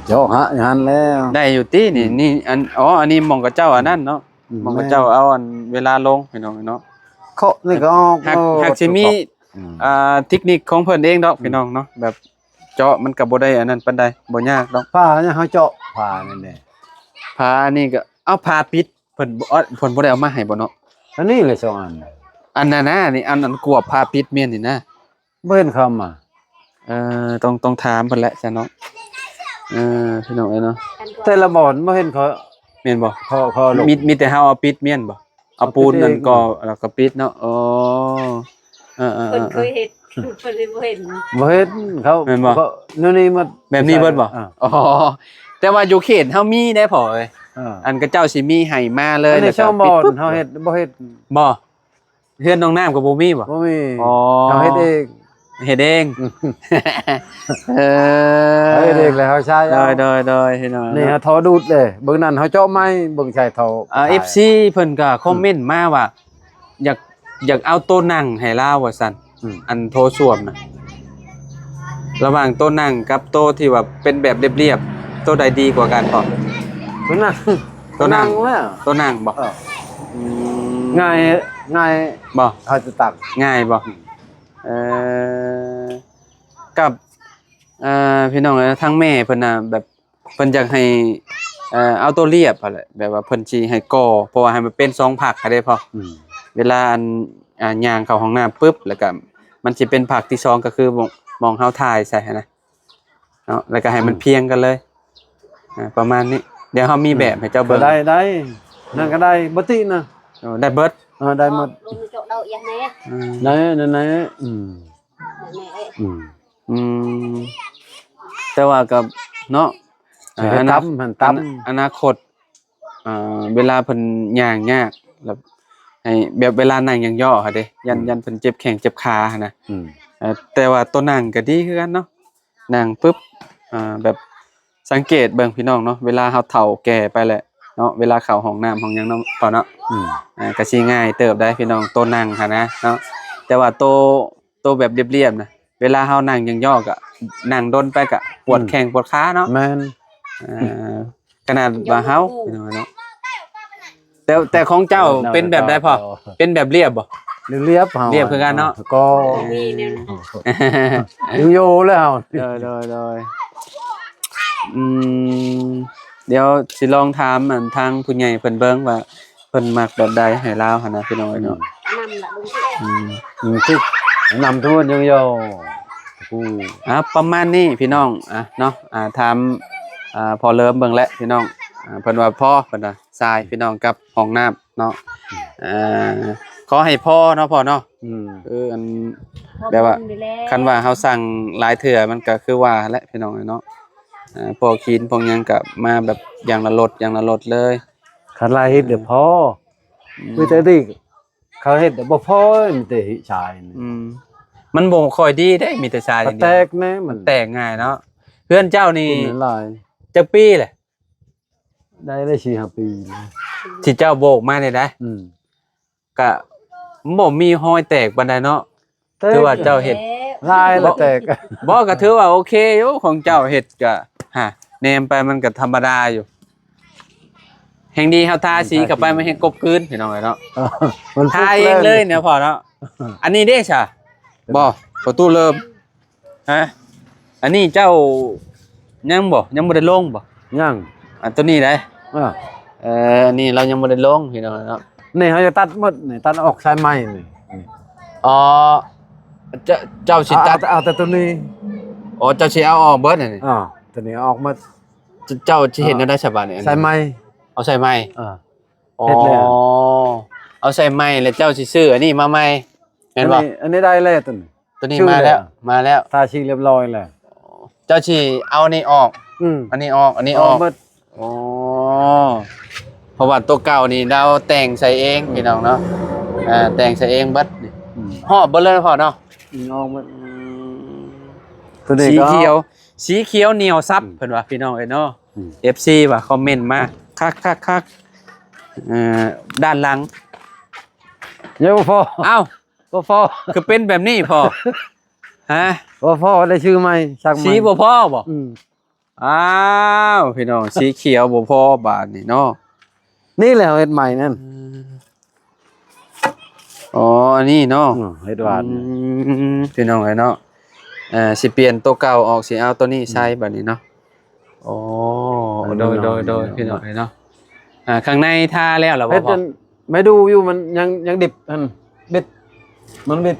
ເຈາະຫາຢູ່ຫັ້ນແລ້ວ ໄດ້ຢູ່ຕິນີ້ ອືມ ນີ້ ອັນ ອໍ ອັນນີ້ໝ່ອງຂະເຈົ້າອັນນັ້ນເນາະ ອືມ ໝ່ອງຂະເຈົ້າເອົາອັນເວລາລົງ ພີ່ນ້ອງເນາະ ເຄາະນີ້ກໍອອກ ຫາກ ໂອ້ ຫາກຊິມີ ອືມ ອ່າ ເຕັກນິກຂອງເພິ່ນເອງດອກ ອືມ ພີ່ນ້ອງເນາະ ແບບເຈາະມັນກໍບໍ່ໄດ້ອັນນັ້ນປານໃດ ບໍ່ຍາກດອກ ຝາຫຍັງເຮົາເຈາະ ຝານັ້ນແຫຼະ ຝາອັນນີ້ກໍ ເອົາຝາປິດ ເພິ່ນບໍ່ ເອີ ເພິ່ນບໍ່ໄດ້ເອົາມາໃຫ້ບໍ່ເນາະ ອັນນີ້ແຫຼະສອງອັນ ອັນນັ້ນນະ ນີ້ ອັນ ອັນກວບຝາປິດມ້ຽນນີ້ນະ ບໍ່ເຫັນເຂົາມາ ເອີ ຕ້ອງ ຕ້ອງຖາມເພິ່ນແຫຼະຊັ້ນເນາະ ເອີ ພີ່ນ້ອງເອີຍເນາະ ແຕ່ລະບ່ອນບໍ່ເຫັນເຂົາ ແມ່ນບໍ່ ເຂົາ ເຂົາລົງ ມີ ມີແຕ່ເຮົາເອົາປິດມ້ຽນບໍ່ ເອົາປູນນັ້ນກໍ ເອົາປິດເອງ ແລ້ວກໍປິດເນາະ ອໍ ເອີໆໆ ເພິ່ນເຄີຍເຮັດ ເພິ່ນເລີຍບໍ່ເຫັນ ບໍ່ເຫັນເຂົາ ແມ່ນບໍ່ ເຂົາແນວນີ້ໝົດ ແບບນີ້ເບິດບໍ່ ເອີ ອໍ ແຕ່ວ່າຢູ່ເຂດເຮົາມີໄດ໋ພໍ່ເອີຍ ເອີ ອັນຂະເຈົ້າຊິມີໃຫ້ມາເລີຍ ອັນນີ້ ແລ້ວກໍປິດປຶບ ເຮົາເຮັດ ບໍ່ເຮັດ ບໍ່ ເຮືອນໜອງນ້ຳກໍບໍ່ມີບໍ່? ບໍ່ມີ ອໍ ເຮົາເຮັດເອງ ເຮັດເອງ. ເອີ ເຮົາເຮັດເອງແລ້ວເຮົາໃຊ້ເອົາ. ໂດຍ ໂດຍ ໂດຍ ພີ່ນ້ອງ. ນີ້ເຮົາທໍ່ດູດເດ້ ເບິ່ງນັ້ນເຮົາເຈາະໃໝ່ ເບິ່ງໃສ່ທໍ່. ອ່າ ເອັຟຊີເພິ່ນກໍຄອມເມັນມາວ່າ ຢາກ ຢາກເອົາໂຕນັ່ງໃຫ້ລາວວ່າຊັ້ນ. ອືມ ອັນໂຖສ້ວມນະ ລະຫວ່າງໂຕນັ່ງກັບໂຕທີ່ວ່າເປັນແບບລຽບໆ ໂຕໃດດີກວ່າກັນພໍ່? ໂຕນັ່ງ. ໂຕນັ່ງ. ໂຕນັ່ງແລ້ວ ໂຕນັ່ງບໍ່? ເອີ ອືມ ງ່າຍ ງ່າຍບໍ່? ເຮົາຈະຕັກ ງ່າຍບໍ່? ອືມ ເອີ ກັບ ເອີ ພີ່ນ້ອງເອີຍ ທາງແມ່ເພິ່ນນະ ແບບ ເພິ່ນຢາກໃຫ້ ເອີ ເອົາໂຕລຽບຫັ້ນແຫຼະ ແບບວ່າເພິ່ນຊິໃຫ້ກໍ່ ເພາະວ່າໃຫ້ມັນເປັນສອງພັກຫັ້ນເດ້ພໍ່. ອືມ ເວລາອັນ ອ່າ ຍ່າງເຂົ້າຫ້ອງນ້ຳປຶບ ແລ້ວກໍມັນຊິເປັນພັກທີສອງ ກໍຄືໝ່ອງ ໝ່ອງເຮົາຖ່າຍໃສ່ຫັ້ນນະເນາະ ແລ້ວກໍໃຫ້ມັນ ອືມ ພຽງກັນເລີຍ. ອ່າ ປະມານນີ້ ດຽວເຮົາມີແບບໃຫ້ເຈົ້າເບິ່ງ. ອືມ ໄດ້ ໄດ້ ນັ້ນກໍໄດ້ ບໍ່ຕິນະ. ໂອ້ ໄດ້ເບິດ. ເອີ ໄດ້ໝົດ. ອືມ ໄດ້ ນັ້ນແຫຼະ. ອືມ ອືມ ອືມ ແຕ່ວ່າກໍເນາະ ເຮັດຕຳ ອະນາ ອະນາຄົດ ເອີ ເວລາເພິ່ນຍ່າງຍາກ ແລ້ວໃຫ້ແບບເວລານັ່ງຫຍັງຍໍຫັ້ນເດ້ ຢ້ານ ອືມ ຢ້ານເພິ່ນເຈັບແຂ້ງເຈັບຂາຫັ້ນນະ. ອືມ ເອີ ແຕ່ວ່າໂຕນັ່ງກໍດີຄືກັນເນາະ ນັ່ງປຶບ ເອີ ແບບສັງເກດເບິ່ງພີ່ນ້ອງເນາະ ເວລາເຮົາເຖົ້າແກ່ໄປແລ້ວເນາະ ເວລາເຂົ້າຫ້ອງນ້ຳຫ້ອງຫຍັງເນາະ ພໍ່ເນາະ. ອືມ ເອີ ກໍຊິງ່າຍເຕີບໄດ໋ພີ່ນ້ອງ ໂຕນັ່ງຫັ້ນນະເນາະ ແຕ່ວ່າໂຕ ໂຕແບບລຽບໆນະ ເວລາເຮົານັ່ງຫຍັງຍໍກໍນັ່ງດົນໄປກໍປວດ ອືມ ແຂ້ງປວດຂາເນາະ. ແມ່ນ ເອີ ຂະໜາດວ່າເຮົາ ເນາະ ແຕ່ ແຕ່ຂອງເຈົ້າ ເອີ ເປັນແບບໃດພໍ່? ເຈົ້າ ເປັນແບບລຽບບໍ່? ລຽບໆ ເຮົາ ລຽບຄືກັນເນາະ ກໍ ເອີ ຢູ່ໆແລ້ວ. ໂດຍ ໂດຍ ໂດຍ ອືມ ດຽວຊິລອງຖາມອັນທາງຜູ້ໃຫຍ່ເພິ່ນເບິ່ງວ່າ ເພິ່ນມັກແບບໃດໃຫ້ລາວຫັ້ນນະ ພີ່ນ້ອງເອີຍເນາະ. ອືມ ອືມ ອືມ ນຳທຸກ ນຳທຸກ ຍັງຢູ່ ອືມ ອ່າ ປະມານນີ້ພີ່ນ້ອງ ອ່າ ເນາະ ອ່າ ຖາມ ອ່າ ພໍ່ເລີມເບິ່ງແຫຼະພີ່ນ້ອງ ອ່າ ເພິ່ນວ່າພໍ ເພິ່ນວ່າຊາຍ ອືມ ພີ່ນ້ອງ ກັບຫ້ອງນ້ຳເນາະ. ອືມ ອ່າ ຂໍໃຫ້ພໍເນາະ ພໍ່ເນາະ. ອືມ ຄືອັນ ແບບວ່າ ຄັນວ່າເຮົາສັ່ງຫຼາຍເທື່ອ ມັນກໍຄືວ່າຫັ້ນແຫຼະພີ່ນ້ອງເອີຍເນາະ. ອ່າ ພວກຫີນພວກຫຍັງກໍມາແບບຢ່າງລະລົດ ຢ່າງລະລົດເລີຍ. ຄັນລາຍເຮັດ ເອີ ບໍ່ພໍ ອືມ ມີແຕ່ດີ ເຂົາເຮັດບໍ່ພໍ ມີແຕ່ຫີນຊາຍນີ້. ອືມ ມັນບໍ່ຄ່ອຍດີເດ້ ມີແຕ່ຊາຍຢ່າງດຽວ ມັນແຕກແນ່ ມັນແຕກງ່າຍເນາະ. ເຮືອນເຈົ້ານີ້ ດິນຫຼາຍ ຈັກປີແຫຼະ? ໄດ້ ໄດ້ສີ່ຫ້າປີແລ້ວ ທີ່ເຈົ້າໂບກມານີ້ໄດ໋. ອືມ ກະບໍ່ມີຮອຍແຕກປານໃດເນາະ. ແຕກ ຖືວ່າເຈົ້າເຮັດ ລາຍລະແຕກ ບໍ່ ກໍຖືວ່າໂອເຄຢູ່ ຂອງເຈົ້າເຮັດກະ ຫາ ແນມໄປມັນກໍທຳມະດາຢູ່. ແຮ່ງດີເຮົາທາສີເຂົ້າໄປ ມັນແຮ່ງກົບຄືນ ພີ່ນ້ອງເອີຍເນາະ. ເອີ ມັນ ທາເອງເລີຍເນາະພໍ່ເນາະ. ອັນນີ້ເດ້ຊະ ບໍ່ ປະຕູເລີ່ມ ຮະ ອັນນີ້ເຈົ້າຍັງບໍ່ ຍັງບໍ່ໄດ້ລົງບໍ່? ຍັງ ອັນໂຕນີ້ໄດ໋. ເອີ ເອີ ອັນນີ້ລາວຍັງບໍ່ໄດ້ລົງ ພີ່ນ້ອງເນາະ. ນີ້ເຮົາຈະຕັດໝົດນີ້ ຕັດອອກສາຍໄມ້ນີ້. ອໍ ເຈົ້າ ເຈົ້າຊິຕັດ ເອົາ ເອົາແຕ່ໂຕນີ້. ອໍ ເຈົ້າຊິເອົາອອກເບິດນີ້. ອໍ ໂຕນີ້ເອົາອອກໝົດ. ເຈົ້າຊິເຮັດແນວໃດສະບາດນີ້? ສາຍໄມ້ ເອົາສາຍໄມ້. ເອີ ອໍ ເຮັດແລ້ວ ເອົາສາຍໄມ້ ແລ້ວເຈົ້າຊິຊື້ອັນນີ້ມາໃໝ່ ແມ່ນບໍ່? ອັນນີ້ ອັນນີ້ໄດ້ແລ້ວໂຕນີ້. ໂຕນີ້ມາແລ້ວ ມາແລ້ວ ທາສີຮຽບຮ້ອຍແລ້ວ. ເຈົ້າຊິເອົານີ້ອອກ? ອືມ ອັນນີ້ອອກ ອັນນີ້ອອກ ອອກໝົດ. ອໍ ເພາະວ່າໂຕເກົ່ານີ້ລາວແຕ່ງໃສ່ເອງ ອືມ ພີ່ນ້ອງເນາະ. ອ່າ ແຕ່ງໃສ່ເອງເບິດນີ້. ອືມ ຮອບເບິດເລີຍພໍ່ເນາະ. ອືມ ອອກໝົດ. ອືມ ໂຕນີ້ ສີຂຽວ ສີຂຽວໜຽວສັບ ອືມ ເພິ່ນວ່າ ພີ່ນ້ອງເອີຍເນາະ. ອືມ ເອັຟຊີວ່າຄອມເມັນມາ ຄັກໆໆ. ເອີ ດ້ານຫຼັງ ຍັງບໍ່ພໍ. ອ້າວ ບໍ່ພໍ ຄືເປັນແບບນີ້ພໍ່? ຮະ ບໍ່ພໍ ໄດ້ຊື້ໃໝ່ ສັກໃໝ່. ສີບໍ່ພໍບໍ່? ອືມ ອ້າວ ພີ່ນ້ອງ ສີຂຽວບໍ່ພໍບາດນີ້ເນາະ. ນີ້ແຫຼະເຮົາເຮັດໃໝ່ນັ້ນ. ອໍ ອັນນີ້ເນາະ. ອືມ ເຮັດຫວານ. ອືມ ພີ່ນ້ອງເອີຍເນາະ ເອີ ຊິປ່ຽນໂຕເກົ່າອອກ ຊິເອົາໂຕນີ້ໃສ່ ອືມ ບາດນີ້ເນາະ. ອໍ ໂດຍ ໂດຍ ໂດຍ ພີ່ນ້ອງເອີຍເນາະ. ອ່າ ຂ້າງໃນທາແລ້ວລະບໍ່? ເຮັດອັນໄມ້ດູຢູ່ ມັນຍັງ ຍັງດິບຫັ້ນ ບິດ ມັນບິດ.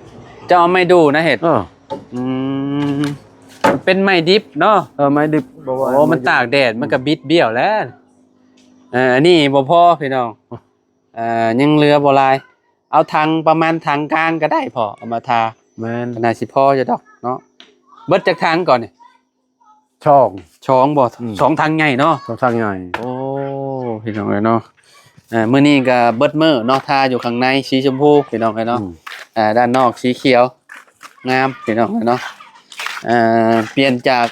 ເຈົ້າເອົາໄມ້ດູນະເຮັດ? ເອີ ອືມ ເປັນໄມ້ດິບເນາະ. ເອີ ໄມ້ດິບ ບໍ່ວ່າ ໂອ້ ມັນຕາກແດດ ມັນກໍບິດບ້ຽວແລ້ວ. ເອີ ອັນນີ້ບໍ່ພໍພີ່ນ້ອງ ເອີ ຍັງເຫຼືອບໍ່ຫຼາຍ. ເອົາຖັງປະມານຖັງກາງກໍໄດ້ພໍ່ ເອົາມາທາ. ແມ່ນ ກໍໜ້າຊິພໍຢູ່ດອກເນາະ. ເບິດຈັກຖັງກ່ອນນີ້? ສອງ ສອງບໍ່? ອືມ ສອງຖັງໃຫຍ່ເນາະ ສອງຖັງໃຫຍ່. ໂອ້ ພີ່ນ້ອງເອີຍເນາະ ເອີ ມື້ນີ້ກໍເບິດມື້ເນາະ ທາຢູ່ຂ້າງໃນສີຊົມພູ ພີ່ນ້ອງເອີຍເນາະ. ອືມ ເອີ ດ້ານນອກສີຂຽວ. ງາມພີ່ນ້ອງເນາະ. ເອີ ປ່ຽນຈາກ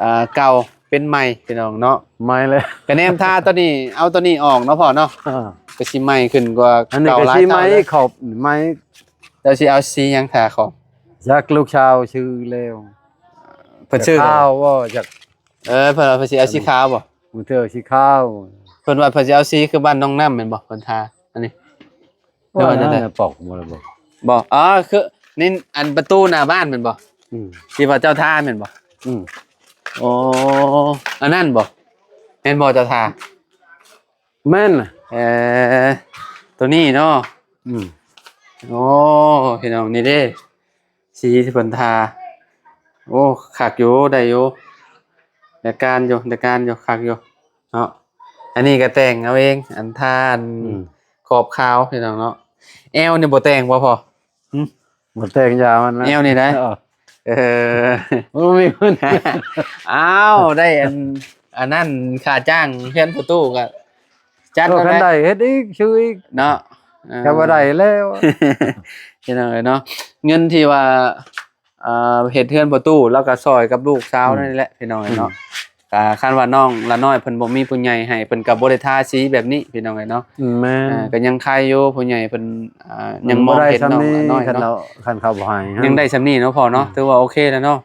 ອ່າ ເກົ່າເປັນໃໝ່ພີ່ນ້ອງເນາະ. ໃໝ່ແລ້ວ ກະແນມທາຕົວນີ້ ເອົາຕົວນີ້ອອກເນາະພໍ່ເນາະ. ອ່າ ກະຊິໃໝ່ຂຶ້ນກວ່າ ອັນນີ້ ເກົ່າ ກະ ຫຼາຍ ຊິໃໝ່ ເທົ່າເລີຍ. ຂອບໃໝ່ ເຈົ້າຊິເອົາສີຫຍັງທາຂອບ? ຈັກລູກສາວຊື້ແລ້ວ ເພິ່ນຊື້ ຂາວບໍ່ຈັກ. ເອີ ເພິ່ນວ່າເພິ່ນຊິເອົາສີຂາວບໍ່? ບາງເທື່ອສີຂາວ. ເພິ່ນວ່າເພິ່ນຊິເອົາສີຄືບ້ານໜອງນ້ຳແມ່ນບໍ່? ເພິ່ນທາ ອັນນີ້ ບໍ່ ວ່າແນວໃດ? ປອກບໍ່ລະບໍ່? ບໍ່ ອໍ ຄືນີ້ ອັນປະຕູໜ້າບ້ານແມ່ນບໍ່? ອືມ ທີ່ວ່າເຈົ້າທາແມ່ນບໍ່? ອືມ ໂອ້ ອັນນັ້ນບໍ່? ແມ່ນບໍ່ເຈົ້າທາ? ແມ່ນ. ເອີ ໂຕນີ້ເນາະ. ອືມ ໂອ້ ພີ່ນ້ອງ ນີ້ເດ້ ສີທີ່ເພິ່ນທາ. ໂອ້ ຄັກຢູ່ ໄດ້ຢູ່ ໄດ້ການຢູ່ ໄດ້ການຢູ່ ຄັກຢູ່ເນາະ. ອັນນີ້ກະແຕ່ງເອົາເອງ ອັນທາ ອືມ ຂອບຂາວພີ່ນ້ອງເນາະ. ແອວນີ້ບໍ່ແຕ່ງບໍ່ພໍ່? ຫຶ ບໍ່ແຕ່ງຢາມັນນະ ແອວນີ້ໄດ໋. ເອີ ເອີ ບໍ່ມີເງິນ. ອ້າວ ໄດ້ອັນ ອັນນັ້ນ ຄ່າຈ້າງເຮືອນພໍ່ຕູ້ກະຈັດ ເອີ ເອົາ ຄັນໄດ້ເຮັດອີກ ຊື້ອີກເນາະ. ເອີ ກະບໍ່ໄດ້ແລ້ວ ພີ່ນ້ອງເອີຍເນາະ. ເງິນທີ່ວ່າ ເອີ ເຮັດເຮືອນພໍ່ຕູ້ ລາວກະຊ່ອຍກັບລູກສາວ ອືມ ນັ້ນແຫຼະ ພີ່ນ້ອງເອີຍເນາະ. ອືມ ກະຄັນວ່ານ້ອງລານ້ອຍເພິ່ນບໍ່ມີຜູ້ໃຫຍ່ໃຫ້ ເພິ່ນກະບໍ່ໄດ້ທາສີແບບນີ້ພີ່ນ້ອງເອີຍເນາະ. ແມ່ນ ອ່າ ກະຍັງໄຄຢູ່ ຜູ້ໃຫຍ່ເພິ່ນ ອ່າ ຍັງມອງເຫັນນ້ອງລານ້ອຍເນາະ. ຄັນເຂົາບໍ່ໃຫ້ ຍັງໄດ້ສ່ຳນີ້ເນາະພໍ່ເນາະ. ອືມ ຖືວ່າໂອເຄແລ້ວເນາະ.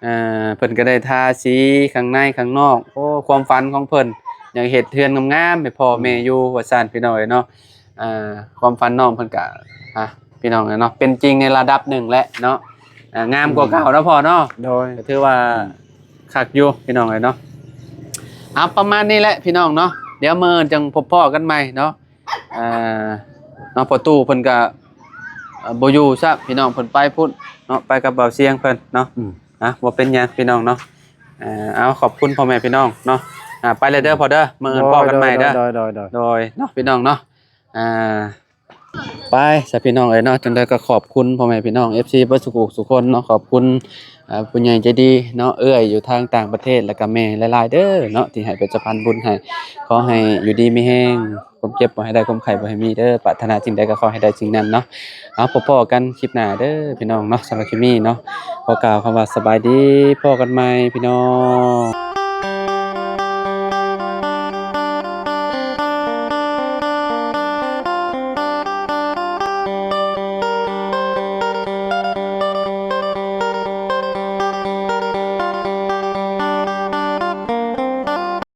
ເອີ ເພິ່ນກະໄດ້ທາສີຂ້າງໃນຂ້າງນອກ. ໂອ້ ຄວາມຝັນຂອງເພິ່ນ ຢາກເຮັດເຮືອນງາມໆໃຫ້ພໍ່ແມ່ຢູ່ ວ່າຊັ້ນພີ່ນ້ອງເອີຍເນາະ. ອ່າ ຄວາມຝັນນ້ອງເພິ່ນກະ ອ່າ ພີ່ນ້ອງເອີຍເນາະ ເປັນຈິງໃນລະດັບໜຶ່ງແຫຼະເນາະ. ອ່າ ງາມກວ່າເກົ່າເນາະພໍ່ເນາະ. ໂດຍ ກະຖືວ່າ ອືມ ຄັກຢູ່ພີ່ນ້ອງເອີຍເນາະ. ເອົາ ປະມານນີ້ແຫຼະພີ່ນ້ອງເນາະ. ດຽວມື້ອື່ນຈັ່ງພົບພໍ້ກັນໃໝ່ເນາະ. ອ່າ ເນາະ ພໍ່ຕູ້ເພິ່ນກະ ເອີ ບໍ່ຢູ່ຊະພີ່ນ້ອງ ເພິ່ນໄປພຸ້ນເນາະ ໄປກັບບ່າວຊຽງເພິ່ນເນາະ. ອືມ ອ່ະ ບໍ່ເປັນຫຍັງພີ່ນ້ອງເນາະ. ເອີ ເອົາ ຂອບຄຸນພໍ່ແມ່ພີ່ນ້ອງເນາະ. ອ່າ ໄປແລ້ວເດີພໍ່ເດີ ມື້ອື່ນພໍ້ກັນໃໝ່ເດີ. ໂດຍ ໂດຍ ໂດຍ ໂດຍ ໂດຍ ໂດຍເນາະ ພີ່ນ້ອງເນາະ. ອ່າ ໄປຊະພີ່ນ້ອງເອີຍເນາະ. ຈັ່ງໃດກະຂອບຄຸນພໍ່ແມ່ພີ່ນ້ອງ ເອັຟຊີ ເບິດສູ່ຜູ້ສູ່ຄົນເນາະ. ຂອບຄຸນ ອ່າ ຜູ້ໃຫຍ່ໃຈດີເນາະ ເອື້ອຍຢູ່ທາງຕ່າງປະເທດ ແລະກະແມ່ຫຼາຍໆເດີເນາະ ທີ່ໃຫ້ເປັນສະພານບຸນໃຫ້. ຂໍໃຫ້ຢູ່ດີມີແຮງ ຄວາມເຈັບບໍ່ໃຫ້ໄດ້ ຄວາມໄຂ້ບໍ່ໃຫ້ມີເດີ. ປາດຖະໜາສິ່ງໃດກະຂໍໃຫ້ໄດ້ສິ່ງນັ້ນເນາະ. ເອົາ ພົບພໍ້ກັນຄລິບໜ້າເດີພີ່ນ້ອງເນາະ. ສຳລັບຄລິບນີ້ເນາະ ຂໍກ່າວຄຳວ່າສະບາຍດີ ພໍ້ກັນໃໝ່ພີ່ນ້ອງ.